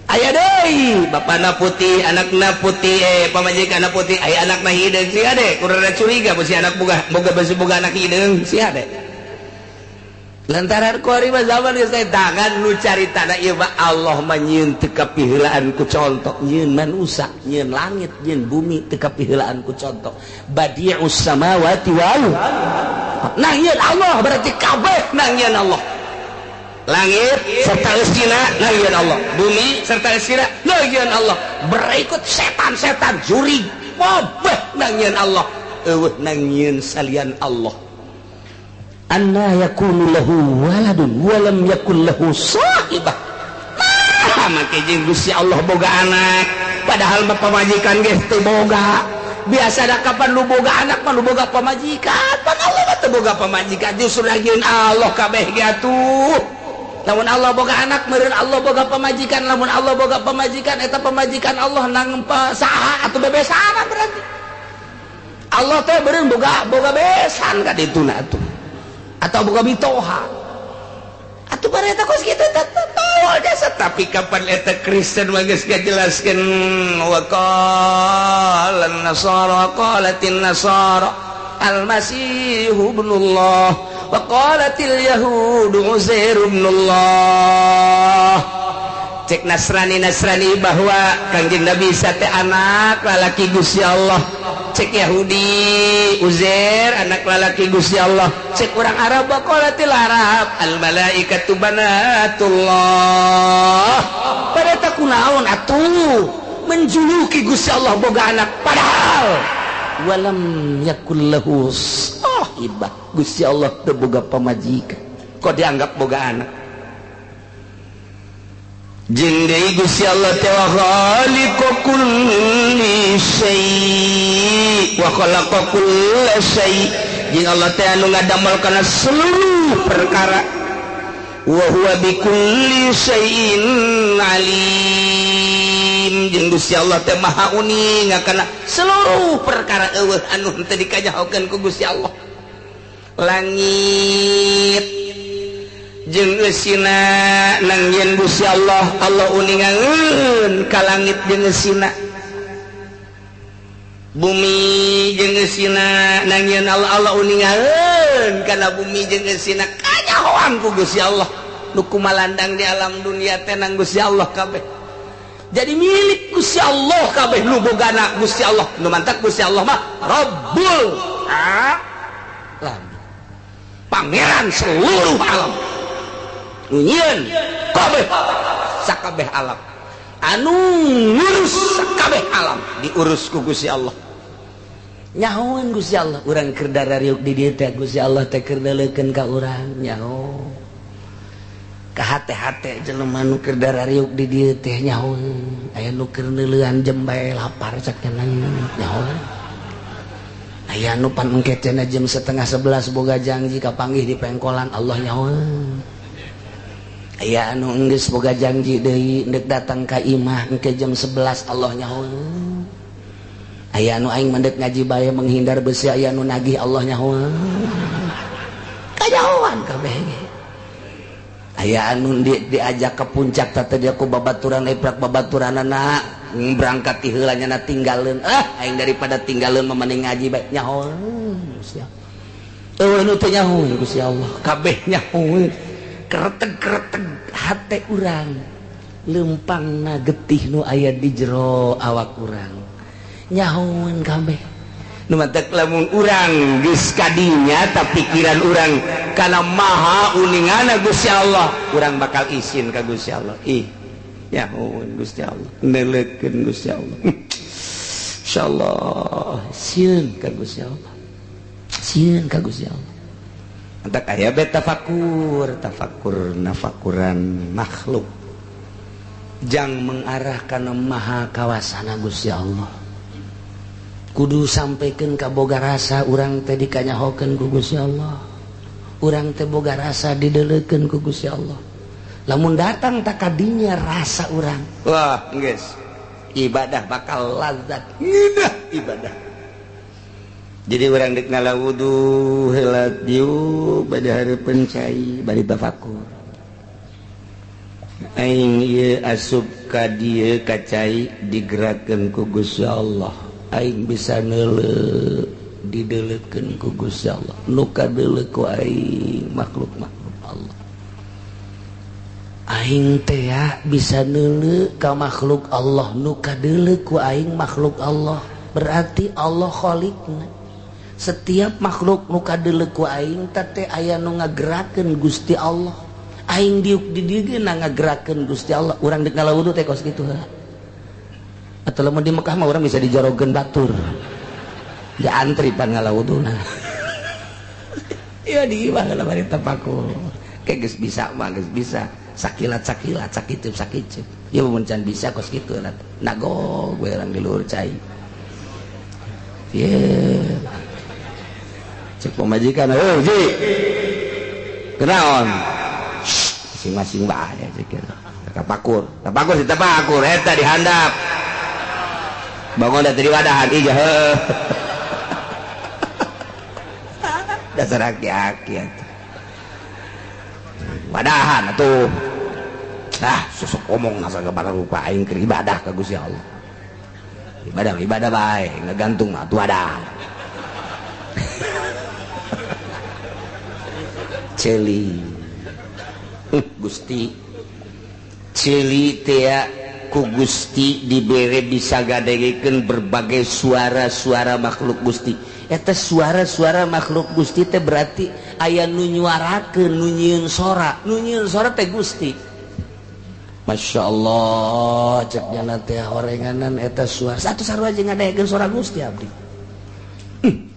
Aya deui, bapana putih, anakna putih, pamajikanna putih, ai anakna hideung sia de, kurang curiga besi anak boga boga besi boga anak hideung sia de. Lantaran kuari mah zaman geus tangan nu caritana ieu mah Allah mah nyieun teu kapiheulaan ku contoh, nyieun manusa, nyieun langit, nyieun bumi teu kapiheulaan ku contoh. Badi'us samawati wal nah nyieun Allah berarti kabeh nang nyieun Allah. Langit serta eusina nang nyieun Allah, bumi serta eusina nang nyieun Allah. Berikut setan-setan juri kabeh nang nyieun Allah. Eueuh nang nyieun salian Allah. Anna yakunu lahu waladun wa lam yakul lahu sahibah. Nah, make jeung Gusti Allah boga anak padahal mah pamajikan geus teu boga. Biasa da kapan lu boga anak mah lu boga pamajikan, pan Allah mah teu boga pamajikan, justru nyieun Allah kabeh ge atuh. Lamun Allah boga anak meureun Allah boga pamajikan, lamun Allah boga pamajikan eta pamajikan Allah nang saha atuh, bebesan berarti. Allah teh meureun boga boga besan ka dituna atuh, atau boga mitoha atuh bareta kos kitu tol jasa. Tapi kapan eta Kristen mah geus ngajelaskeun, wa qala nasara qalatin nasara al-masih ibnullah wa qalatil yahud uzair ibnullah. Cek Nasrani Nasrani bahwa Kangjeng Nabi Isa teh anak lalaki Gusti Allah, cek Yahudi Uzair anak lalaki Gusti Allah, cek orang Arab qalatil Arab al malaikatu banatullah. Pada kunaon atuh menjuluki Gusti Allah boga anak padahal walam yakul lahu sahibah, Gusti Allah teu boga pamajikan, kok dianggap boga anak? Jeung deui Gusti Allah teh wa khaliqu kulli syai' wa khalaqa kulla syai', jeung Allah teh anu ngadamel kana seluruh perkara, wa huwa bikulli syai'in alim, jeung Gusti Allah teh maha uning kana seluruh perkara, eueuh anu henteu dikanyahokeun ku Gusti Allah. Langit jeung eusina nang nyieun Gusti Allah. Allah uningangeun ka langit jeung eusina. Bumi jeung eusina nang nyieun Allah. Allah uningangeun kana bumi jeung eusina, kanyahoan ku Gusti Allah. Nu kumalandang di alam dunia teh nang Gusti Allah kabeh, jadi milik Gusti Allah kabeh, nu bogana Gusti Allah. Nu mantak Gusti Allah mah Rabbul alam, pangeran seluruh alam, nu nyieun kabeh sakabeh alam, anu ngurus sakabeh alam, diurus ku Gusti Allah. Nyahoan Gusti Allah urang keur darariuk di dieu teh, Gusti Allah teh keur neuleukeun ka urang, nyaho ka hate-hate jelema nu keur darariuk di dieu teh, nyaho aya nu keur neuleuan jembe lapar cak nyaho. Aya nu pan engke cenah jam 10:30 boga janji kapanggih di pengkolan, Allah nyahoeun. Aya anu enggeus boga janji deui ndek datang ka imah engke jam 11, Allah nyahoeun. Aya anu aing mendek ngaji bae menghindar besi, aya anu nagih, Allah nyahoeun. Kanyahoan kabeh ge. Aya anu diajak ke puncak teh dia ku babaturan eprak babaturanana berangkat ti heula nya tinggalkeun. Ah, aing daripada tinggalkeun mah mending ngaji bae, nyahoeun Gusti Allah. Eueuh nu teu nyahoeun Gusti Allah, kabeh nyahoeun. Kereteg-kereteg hate urang, lempangna getih nu aya di jero awak urang, nyahoeun kabeh. Nu matak lamun urang geus kadinya ta pikiran urang kana maha uningana Gusti Allah, urang bakal isin ka Gusti Allah. Ih, nyahoeun Gusti Allah, neuleukeun Gusti Allah. Insyaallah sieun ka Gusti Allah, sieun ka Gusti Allah. Antak aya be tafakur, tafakur nafakuran makhluk jang mengarah kana maha kawasana Gusti Allah. Kudu sampaikan ka boga rasa urang teh dikanyahokeun ku Gusti Allah, urang teh boga rasa dideleukeun ku Gusti Allah. Lamun datang tak kadinya rasa urang, wah geus ibadah bakal lazat, ngeunah ibadah. Jadi urang deuk ngala wudu heula diuk bade hareupeun cai bari tafakur. Aing ieu asup ka dieu ka cai digerakkeun ku Gusti Allah. Aing bisa neuleuh dideleukeun ku Gusti Allah. Nu kadeuleuh ku aing makhluk-makhluk Allah. Aing teh bisa neuleuh ka makhluk Allah, nu kadeuleuh ku aing makhluk Allah. Berarti Allah khaliqna. Setiap makhluk nu kadeuleuh ku aing teh aya nu ngagerakeun Gusti Allah. Aing diuk di dieu ge ngagerakeun Gusti Allah. Urang deuk ngala wudu teh kos kitu heula. Atau lamun di Mekah mah urang bisa dijorogeun batur. Ya antri pan ngala wuduna. Ya di imah ngala bari tapakur. Kayak geus bisa mah geus bisa. Sakilat-sakilat, sakicup-sakicup. Ya mun can bisa kos kitu nagog we urang di luhur cai. Ye. Cek pamajikan, "Heuh, Ji. Kenaon?" Masing-masing bae cek. Tapakur, tapakur si tapakur eta dihandap. Bangun da teu diwadahan ih heuh. Dasar aki-aki atuh. Wadahan atuh. Ah, susuk omong nasa sagala rupa aing keur ibadah ka Gusti Allah. Ibadah ibadah bae, ngagantung mah atuh wadah. Celi. Gusti celi teh ku Gusti dibere bisa gadegekeun berbagai suara-suara makhluk Gusti. Eta suara-suara makhluk Gusti teh berarti aya nu nyuarakeun, nu nyieun sora, nu nyieun sora teh Gusti. Masya Allah, cek nyana teh horenganan eta suara. Satu sarua jeung ngadegekeun suara Gusti abdi.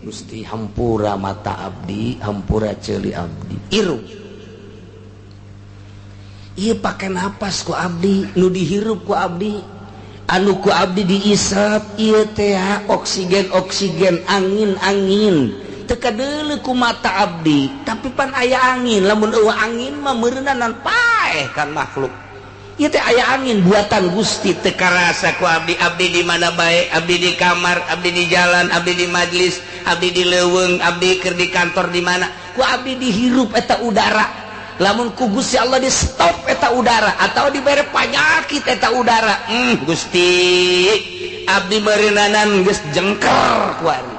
Gusti hampura mata abdi, hampura ceuli abdi. Irung. Ieu pake napas ku abdi, nu dihirup ku abdi, anu ku abdi diisap ieu teh oksigen-oksigen, angin-angin. Teu kadeuleu ku mata abdi, tapi pan aya angin, lamun eueuh angin mah meureunanan paeh kan makhluk. Ieu teh aya angin buatan Gusti, teu karasa ku abdi, abdi di mana bae, abdi di kamar, abdi di jalan, abdi di majlis, abdi di leuweung, abdi keur di kantor di mana, ku abdi dihirup eta udara. Lamun ku Gusti Allah di stop eta udara atau dibere panyakit eta udara, Gusti abdi meureunnanan geus jengker kuari.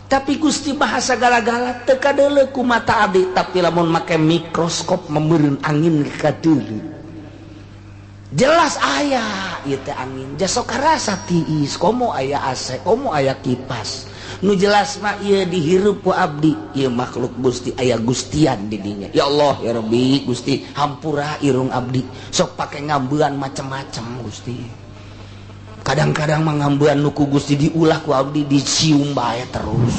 Tapi Gusti bahasa gala-gala teu kadeuleu ku mata abdi, tapi lamun make mikroskop meureun angin kadeuleu. Jelas aya ieu teh angin, jasok karasa tiis, komo aya AC, komo aya kipas. Nu jelas mah ieu dihirup ku abdi, ieu makhluk Gusti aya gustian di dinya. Ya Allah ya Rabbi Gusti hampura irung abdi, sok pake ngambean macem-macem Gusti. Kadang-kadang mah ngambean nu ku Gusti diulah ku abdi dicium bae terus.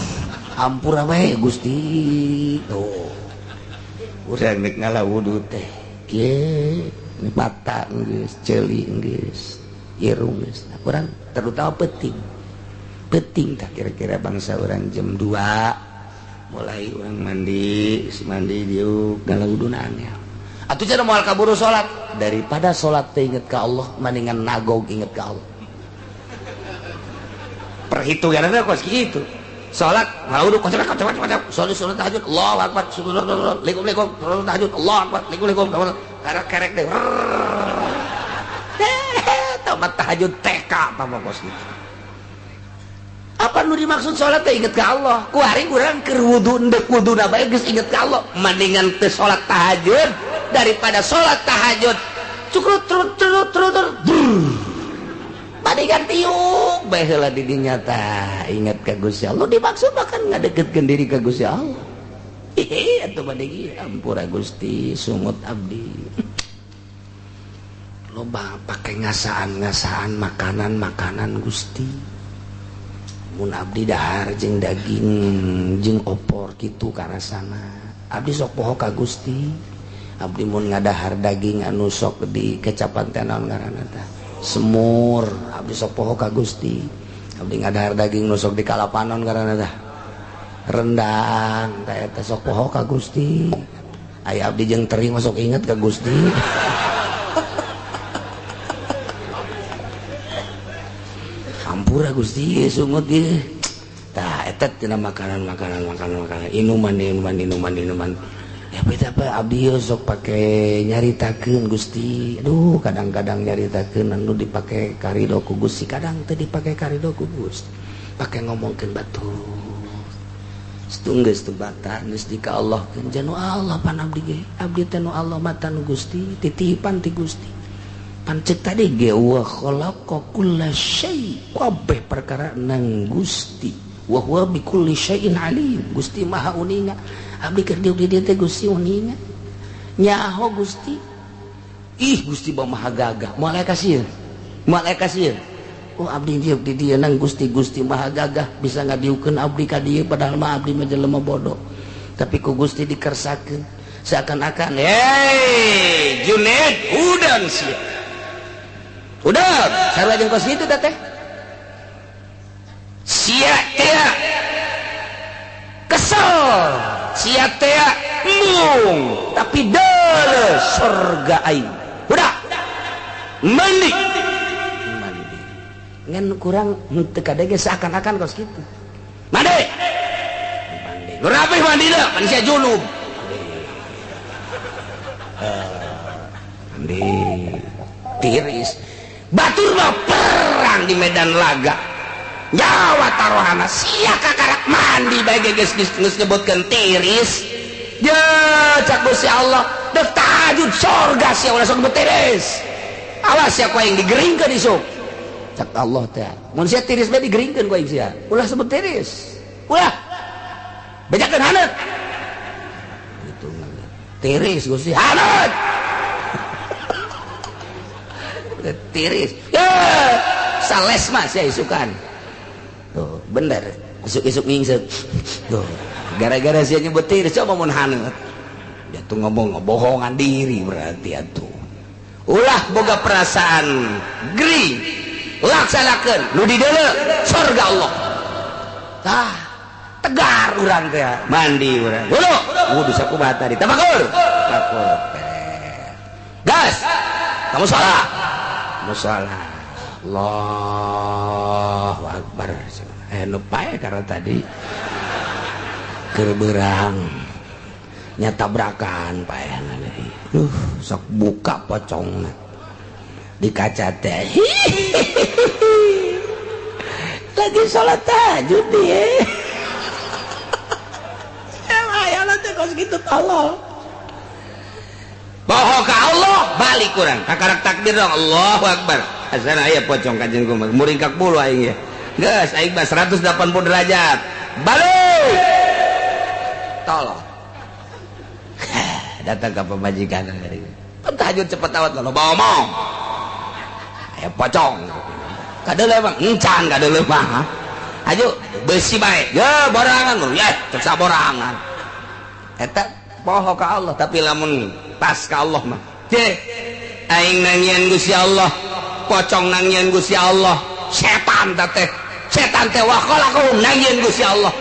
Hampura we Gusti. Tuh. Urang rek ngala wudu teh. Kieu mata geus, ceuli geus, irung geus. Urang terutama peuting. Penting tak kira-kira bangsa orang jam 2 mulai orang mandi, mandi diuk galaudunan ya. Atuh cenah moal kaburu salat, daripada salat teh inget ka Allah mendingan nagog inget ka Allah. Perhitunganna kos kitu. Salat ngaudu kocok kocok kocok, salat salat tahajud Allahu akbar, likum likum, salat tahajud Allahu akbar, likum likum, karek kerek deh. Tamat tahajud TK tama kos kitu. Apa nu dimaksud salat teh inget ka Allah? Ku hari urang keur wudu endek wuduna bae geus inget ka Allah. Mendingan teu salat tahajud daripada salat tahajud cukrut trut trut trut mendingan tiuk bae heula di dinya tah inget ka Gusti Allah. Dimaksud mah kan ngadeukeutkeun diri ka Gusti Allah. Hehe atuh bade ampura Gusti sungut abdi. Loba pake ngasaan-ngasaan makanan-makanan Gusti. Mun abdi dahar jeung daging jeung opor kitu karasana. Abdi sok poho ka Gusti. Abdi mun ngadahar daging anu sok di kecapan teh naon ngaranna tah? Semur. Abdi sok poho ka Gusti. Abdi ngadahar daging nu sok di kalapanon ngaranna tah? Rendang tah eta sok poho ka Gusti. Aya abdi jeung teri mah sok inget ka Gusti. Ampura Gusti sungut ieu. Tah eta tina makanan makanan makanan makanan inuman inuman inuman inuman. Ya beda apa abdi sok pake nyaritakeun Gusti. Aduh kadang-kadang nyaritakeun anu dipake karido ku Gusti, kadang teu dipake karido ku Gusti. Pake ngomongkeun batur. Geus teu bata geus di ka Allah keun janu Allah pan abdi ge. Abdi teh nu Allah matan Gusti, titipan ti Gusti. Pancek tadi ge wa khalaqa kulla syai, kabeh perkara nang Gusti. Wa huwa bi kulli syai'in alim. Gusti Maha uninga. Abdi keur diuk di dieu teh Gusti uninga. Nyaho Gusti. Ih Gusti Maha gagah. Moal aya kasieun. Moal aya kasieun. Oh abdi diuk di dieu nang Gusti, Gusti Maha gagah bisa ngadiukeun abdi ka dieu padahal mah abdi mah jelema bodoh. Tapi ku Gusti dikersakeun seakan-akan, "Hei, Junaid, udang sia." Udah, sarua jeung kos kitu teh. Sia teh kesel, sia teh embung, tapi deuleu surga aing. Udah. Mandi. Mandi. Ngan kurang henteu kadege seakan-akan kos kitu. Mandi. Mandi. Nu rapih mandina, pan sia junub. Mandi. Tiris. Batur mah perang di medan laga. Nyawa taruhana sia kakarak mandi bae geus geus nyebutkeun tiris. Je cak Gusti Allah, dek tahajud surga sia ulah sok tiris. Awas sia ku aing digeringkeun isuk. Cak Allah teh. Mun sia tiris bae digeringkeun ku aing sia. Ulah sebut tiris. Ulah. Bejakeun haneut. Gitu tiris Gusti haneut. Tiris ya sales mas ya isukan tuh bener isuk-isuk ngingsek tuh gara-gara sia nyebut tiris coba mun haneut dia tuh ngomong ngebohongan diri berarti atuh ulah boga perasaan gering laksanakeun nu dideuleu surga Allah tah tegar urang teh mandi urang wudu wudu sakumaha tadi tafakur tafakur gas kamu salat musola Allahu Akbar. Nu pae karena tadi keur beurang nya tabrakan paehna deui. Duh, sok buka pocongna di kaca teh. Lagi salat tahajud dia. Aya teh kos kitu tolol. Bohong ka Allah balik kurang kakarak takbir dong Allahu Akbar. Asana aya pocong ka jeung kumaha muringkak bulu aing ya. Geus aing mah 180 derajat. Balik. Tolong. Datang ka pamajikan tahajud cepet awat loba omong. Aya pocong. Kadeuleu emang encan kadeuleu mah. Aju beusi bae. Ye borangan lu ye cek saborangan. Eta poho ka Allah tapi lamun pas ka Allah mah. Je aing nangian Gusti Allah, pocong nangian Gusti Allah, setan teh Setan teh wa khalaqahum nangieun Gusti Allah.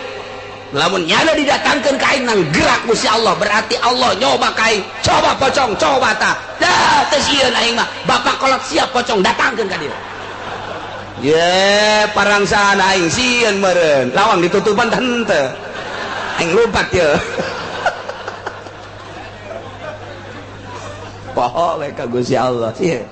Lamun nyana didatangkeun ka aing nang gerak Gusti Allah, berarti Allah nyoba ka aing. Coba pocong, coba tah. Dah teu sieun aing mah. Bapak kolot siap pocong datangkeun ka dieu. Ye, parangsaan aing sieun meureun. Lawang ditutupan tah henteu. Aing lompat ye. Poho we ka Gusti Allah sieun.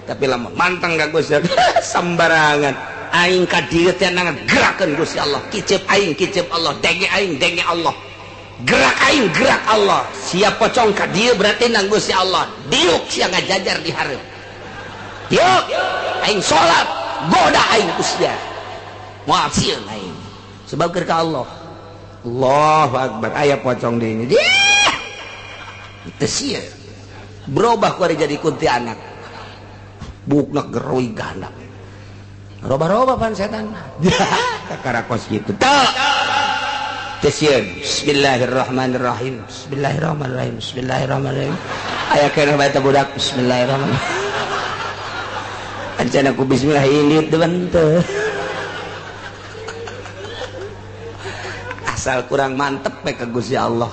Tapi lamun manteng ka Gusti Allah sembarangan. Aing ka dieu teh nang gerakeun Gusti Allah. Kicep aing kicep Allah, denge aing denge Allah. Gerak aing gerak Allah. Siap pocong ka dieu berarti nang Gusti Allah. Diuk sia ngajajar di hareup. Diuk aing salat, goda aing ku sia. Moal sieun aing. Sebab keur ka Allah. Allahu akbar, aya pocong di dieu. Teu sieun. Berubah ku ari jadi kuntilanak. Bukna geroi gandap. Roba-roba pan setan. Kakara kos gitu. Teu. Teu sieun. Bismillahirrahmanirrahim. Bismillahirrahmanirrahim. Bismillahirrahmanirrahim. Aya keneh bae teh budak. Bismillahirrahmanirrahim. Acan aku bismillah indit teu teu. Asal kurang mantep we ka Gusti Allah.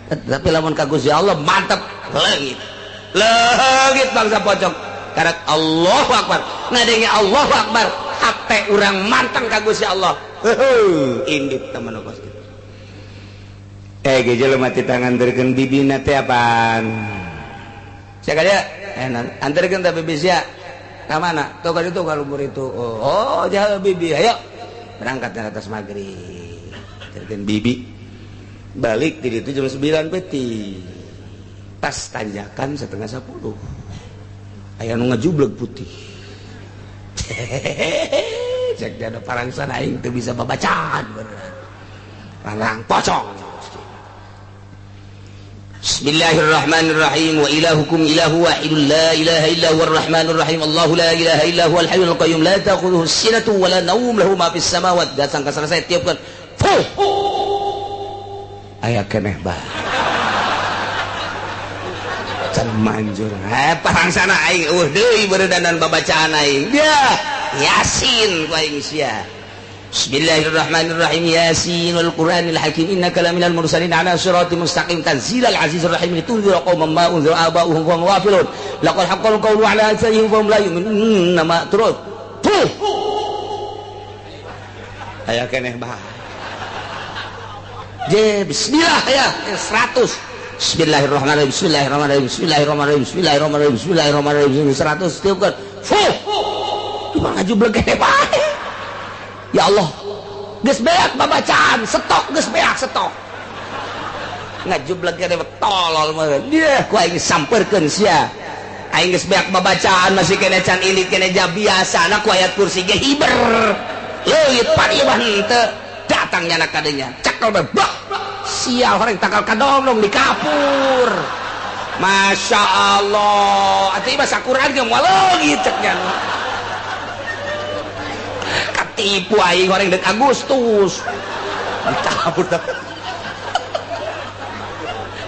Tapi lamun ka Gusti Allah mantep leungit. Leungit bangsa pocong. Karak Allahu Akbar, ngadenge Allahu Akbar, hate urang manteng ka Gusti Allah. Heuh, indit teman kos kitu. Ge jelema ti tangan anterkeun bibina teh apaan? Sia ka dieu? Anterkeun teh bibi sia. Ka mana? Tuh ka ditu ka luhur itu. Oh, jauh bibi. Ayo. Berangkat ke atas magrib. Anterkeun bibi. Balik di ditu jam 9 peti. Tas tanjakan 9:30. Aya nu ngajubleg putih. Cek jada parangsan aing teu bisa babacaan beneran. Parang pocong. Bismillahirrahmanirrahim. Wa ilahukum ilahu wahidun la ilaha illa huwar rahmanur rahim. Allahu la ilaha illa huwal hayyul qayyum la ta'khudhuhu sinatun wa la nawm lahu ma fis samawati. Datang ka selesai tiupkeun. Fuh. Aya keneh bae. Manjur. Parangsana aing eueuh deui beuredanan babacaan aing. Dia Yasin ku aing sia. Bismillahirrahmanirrahim. Yasin wal Qur'anil Hakim innaka laminal mursalin ala siratim mustaqim tanzilal azizir rahim litunzira qauman ma unzira aba'uhum wa hum ghafilun. Laqad haqqal qawlu ala aktsarihim fa hum la yu'minun. Nama terus. Tuh. Aya keneh bae. Je bismillah ya 100. Bismillahirrahmanirrahim. Bismillahirrahmanirrahim. Bismillahirrahmanirrahim. Bismillahirrahmanirrahim. Bismillahirrahmanirrahim. 100 tiupkeun. Fuh. Cuma ngajubleg gede bae. Ya Allah. Geus beak babacaan, stok geus beak stok. Ngajubleg gede tolol meureun. Dieu ku aing sampeurkeun sia. Aing geus beak babacaan masih kene can ilit kene ja biasana ku ayat kursi ge hiber. Leuit pan ieu mah henteu. Datang nyana kadenya. Cekel bae. Sial horeng takal kadongdong di kapur. Masya Allah. Atuh ieu mah sakuran ge moal leungit cek nya. Katipu aing horeng deuk Agustus. Dicabut.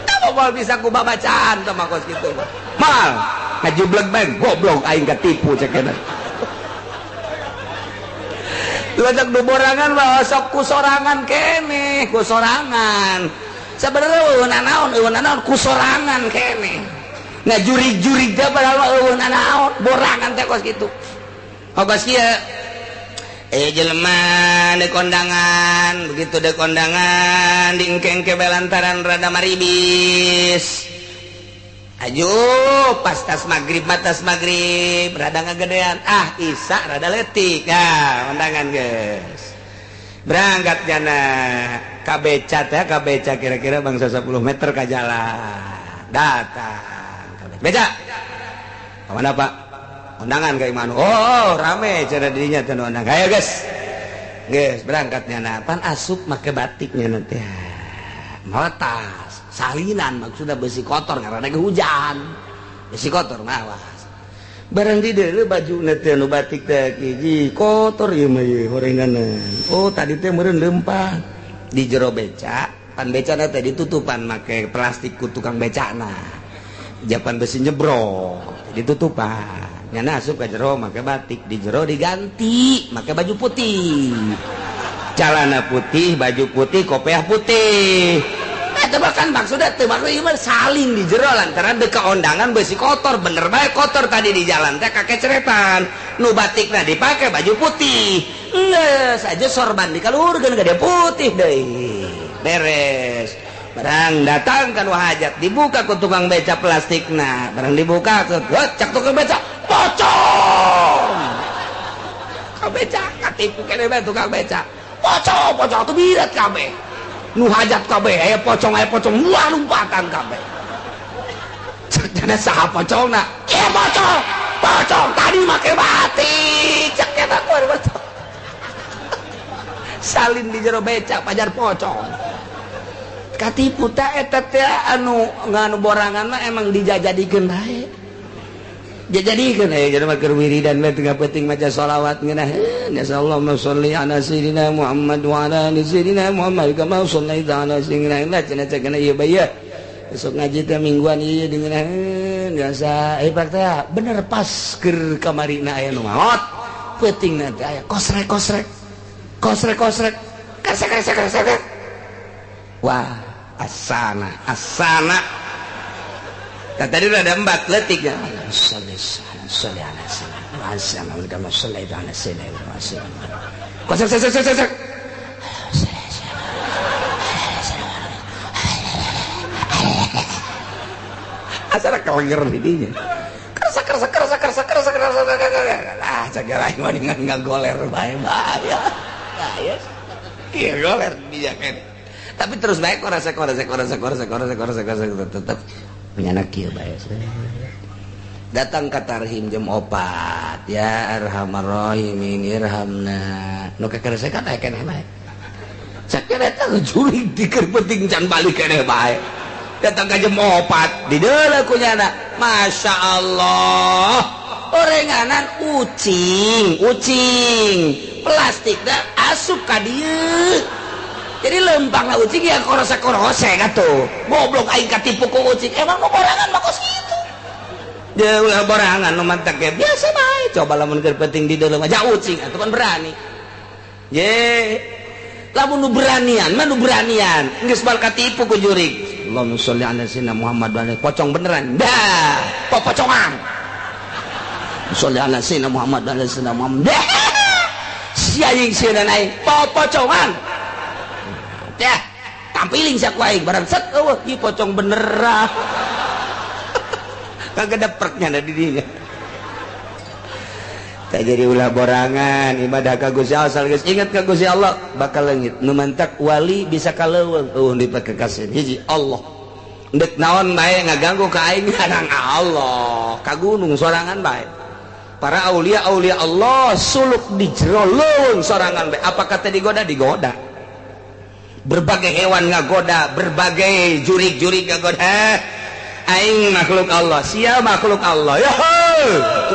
Kamu moal bisa ku babacaan teh mah kos kitu mah. Mal ngajubleg bae goblok aing katipu cek nya. Ledak du borangan mah sok ku sorangan keneh, ku sorangan. Sebenarnya eueuh nanaon, eueuh nanaon ku sorangan keneh. Ngajurig-jurig teh padahal mah eueuh nanaon, borangan teh kos kitu. Oh kos kieu. Jelema deuk kondangan, begitu deuk kondangan diengke-engke belantaran rada maribis. Ayo pas tas maghrib matas maghrib rada ngagedean ah isa rada letik nah undangan guys berangkat jana kabeca teh kabeca kira-kira bangsa 10 meter ka jalan datang beca kemana Pak undangan ka imanu oh rame cenah dirinya teh undangan ayo guys guys berangkatnya nah pan asup make batiknya nanti meretas salinan maksudnya besi kotor karena lagi hujan besi kotor mawas barang di deuleu baju teh nu batik teh hiji kotor ieu mah ieu horenganan oh tadi teh meureun leumpang di jero beca pan becana teh ditutupan make plastik ku tukang becana japan besi nyebrok ditutupan Nyana asup ka jero make batik, di jero diganti make baju putih. Calana putih, baju putih, kopiah putih. Eta bahkan maksudnya teu maksud ieu mah saling di jero lantaran deka ondangan besi kotor, bener bae kotor tadi di jalan teh kakeceretan. Nu batikna dipake baju putih. Geus aja sorban dikaluhurkeun ka dia putih deui. Beres. Barang datang kan hajat dibuka ku tukang beca plastikna, barang dibuka ke cak tukang beca pocong. Ka beca katipu keneh bae tukang beca. Pocong, pocong tuh birat kabeh. Nu hajat kabeh aya pocong wah lompatan kabeh. Cek jana saha pocongna? Ieu pocong. Pocong tadi make batik. Cek eta kuar pocong. Salin di jero beca pajar pocong. Katipu ta eta teh anu nganu borangan mah emang dijajadikeun bae. Dijadikeun aya jelema keur wiridan we tengah peuting maca sholawat ngeunah. Nasallahu sholli ala sayyidina Muhammad wa ala ali sayyidina Muhammad kama shallaita ala sayyidina Muhammad cenah cenah ieu bae. Besok ngaji teh mingguan ieu dengeun biasa eh pak teh bener pas keur kamarina aya nu maot. Peutingna teh aya kosrek kosrek. Kosrek kosrek. Kresek kresek kresek. Wah, asana, asana. Nah, tadi udah ada empat letik ya. Asana kelenger didinya. Kerasa kerasa kerasa kerasa kerasa kerasa kerasa. Ah, cagara aing mah dengan ngagoler bae bahaya. Bahaya. Iya goler dia kan. Tapi terus baik korasa korasa korasa korasa korasa korasa korasa tetap menyanak kieu bae. Datang ka tarhim jam 4 ya arhamar rahimin irhamna. Nu kakeresekan aya keneh bae. Sakeun eta jurig dikeun penting can balik keneh bae. Datang ka jam 4 di deuleu ku nyana. Masya Allah. Orenganan ucing, ucing. Plastik da asup ka dieu. Jadi lempang lah ucing ya korose-korose atuh. Goblok aing katipu ku ucing. Emang nu borangan mah kos kitu. Dia ulah borangan nu mantak ge biasa bae. Coba lamun keur penting di dalam aja ucing atuh kan berani. Ye. Lamun nu beranian mah nu beranian. Geus bal katipu ku jurig. Allahumma sholli ala sayyidina Muhammad wa ala pocong beneran. Dah, popocongan. Sholli ala sayyidina Muhammad wa ala sayyidina Muhammad. Dah. Sia jeung sieun aing popocongan. Ya, tampiling sia ku aing barang set eueuh ieu pocong beneran. Kagak dapreknya da di dinya. Tak jadi ulah borangan ibadah ka Gusti Allah asal geus ingat ka Gusti Allah bakal leungit. Nu mantak wali bisa ka leuweung eueuh dipake kasih hiji Allah. Ndek naon bae ngaganggu ka aing nang Allah, ka gunung sorangan bae. Para aulia aulia Allah suluk di jero leuweung sorangan bae. Apa kata digoda digoda. Berbagai hewan ngagoda, berbagai jurik-jurik ngagoda. Aing makhluk Allah, sia makhluk Allah. Yo,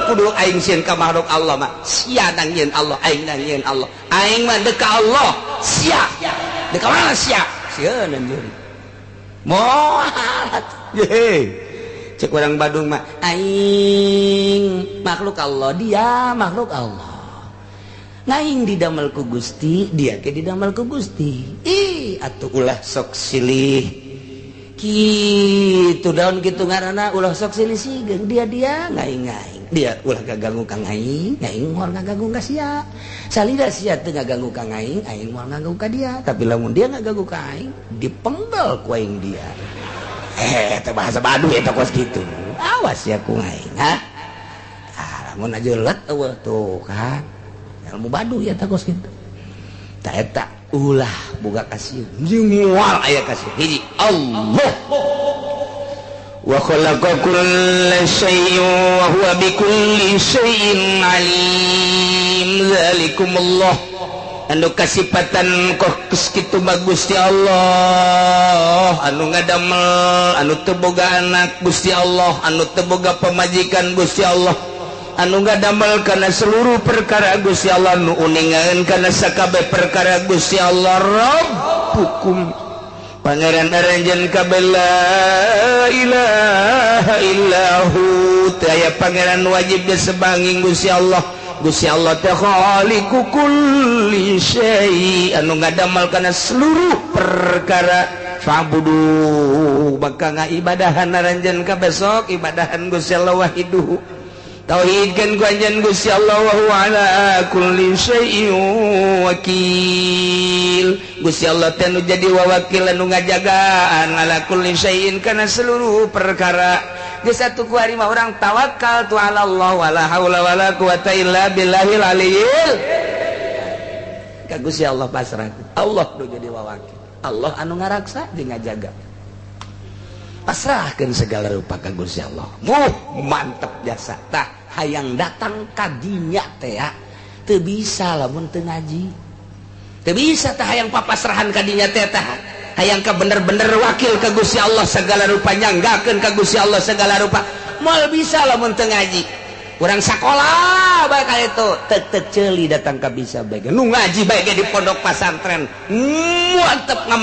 kudu aing sieun ka makhluk Allah mah. Sia nang yeun Allah, aing nang yeun Allah. Aing mah deka Allah, sia. Deka mana sia? Sieun jurik. Moal. Ye. Cek urang Badung mah, aing makhluk Allah, dia makhluk Allah. Ngaing didamel ku Gusti, dia ke didamel ku Gusti. Ih, atuh ulah sok silih. Kitu daun kitu ngaranna ulah sok silih sigeung dia-dia ngaing-ngaing. Dia ulah gaganggu ka ngaing, ngaing moal ngaganggu ka sia. Salida sia teu ngaganggu ka ngaing, aing moal ngaganggu ka dia. Tapi lamun dia ngaganggu ka aing, dipenggal ku aing dia. Eh, teh bahasa Baduy eta kos kitu. Awas ya ku ngaing, ha? Ah, lamun aja let eueuh tuh kan. Ilmu Baduy ya kos kitu. Ta eta ulah boga kasih. Jeung moal aya kasih. Hiji Allah. Wa khalaqa kulla syai'in wa huwa bikulli syai'in alim. Zalikumullah. Anu kasipatan kos kitu mah Gusti Allah, anu ngadamel, anu teu boga anak Gusti Allah, anu teu boga pamajikan Gusti Allah. Anu ngadamel kana seluruh perkara Gusti Allah, nu uningan kana sakabeh perkara Gusti Allah. Rabbukum Pangeran aranjeun kabeh la ilaha illahu, teu aya pangeran wajib disebanging Gusti Allah. Gusti Allah teh khaliqu kulli syai, anu ngadamal kana seluruh perkara. Fa'budu, maka ngaibadahan aranjeun kabeh, sok ibadahan Gusti Allah, wahiduhu, tauhidkeun ku anjeun Gusti Allah, wa huwa ala kulli syai'in wakil. Gusti Allah teh nu jadi wawakil, anu ngajagaan, ala kulli syai'in, kana seluruh perkara. Geus atuh, ku ari mah urang tawakal tu ala Allah, wala haula wala quwata illa billahil aliyil. Ka Gusti Allah pasrah. Allah nu jadi wawakil, Allah anu ngaraksa jeung ngajaga. Pasrahkan segala rupa ka Gusti Allah. Muh mantep jasa. Tah, hayang datang kadinya teh ya teu bisa lamun teu ngaji, teu bisa. Tah, hayang papasrahan kadinya teh, tah hayang ka bener-bener wakil ka Gusti Allah segala rupa, nyanggakeun ka Gusti Allah segala rupa, moal bisa lamun teu ngaji. Urang sakolah bae ka itu teu ceuli datang ka bisa bae. Nu ngaji bae di pondok pasantren mantep.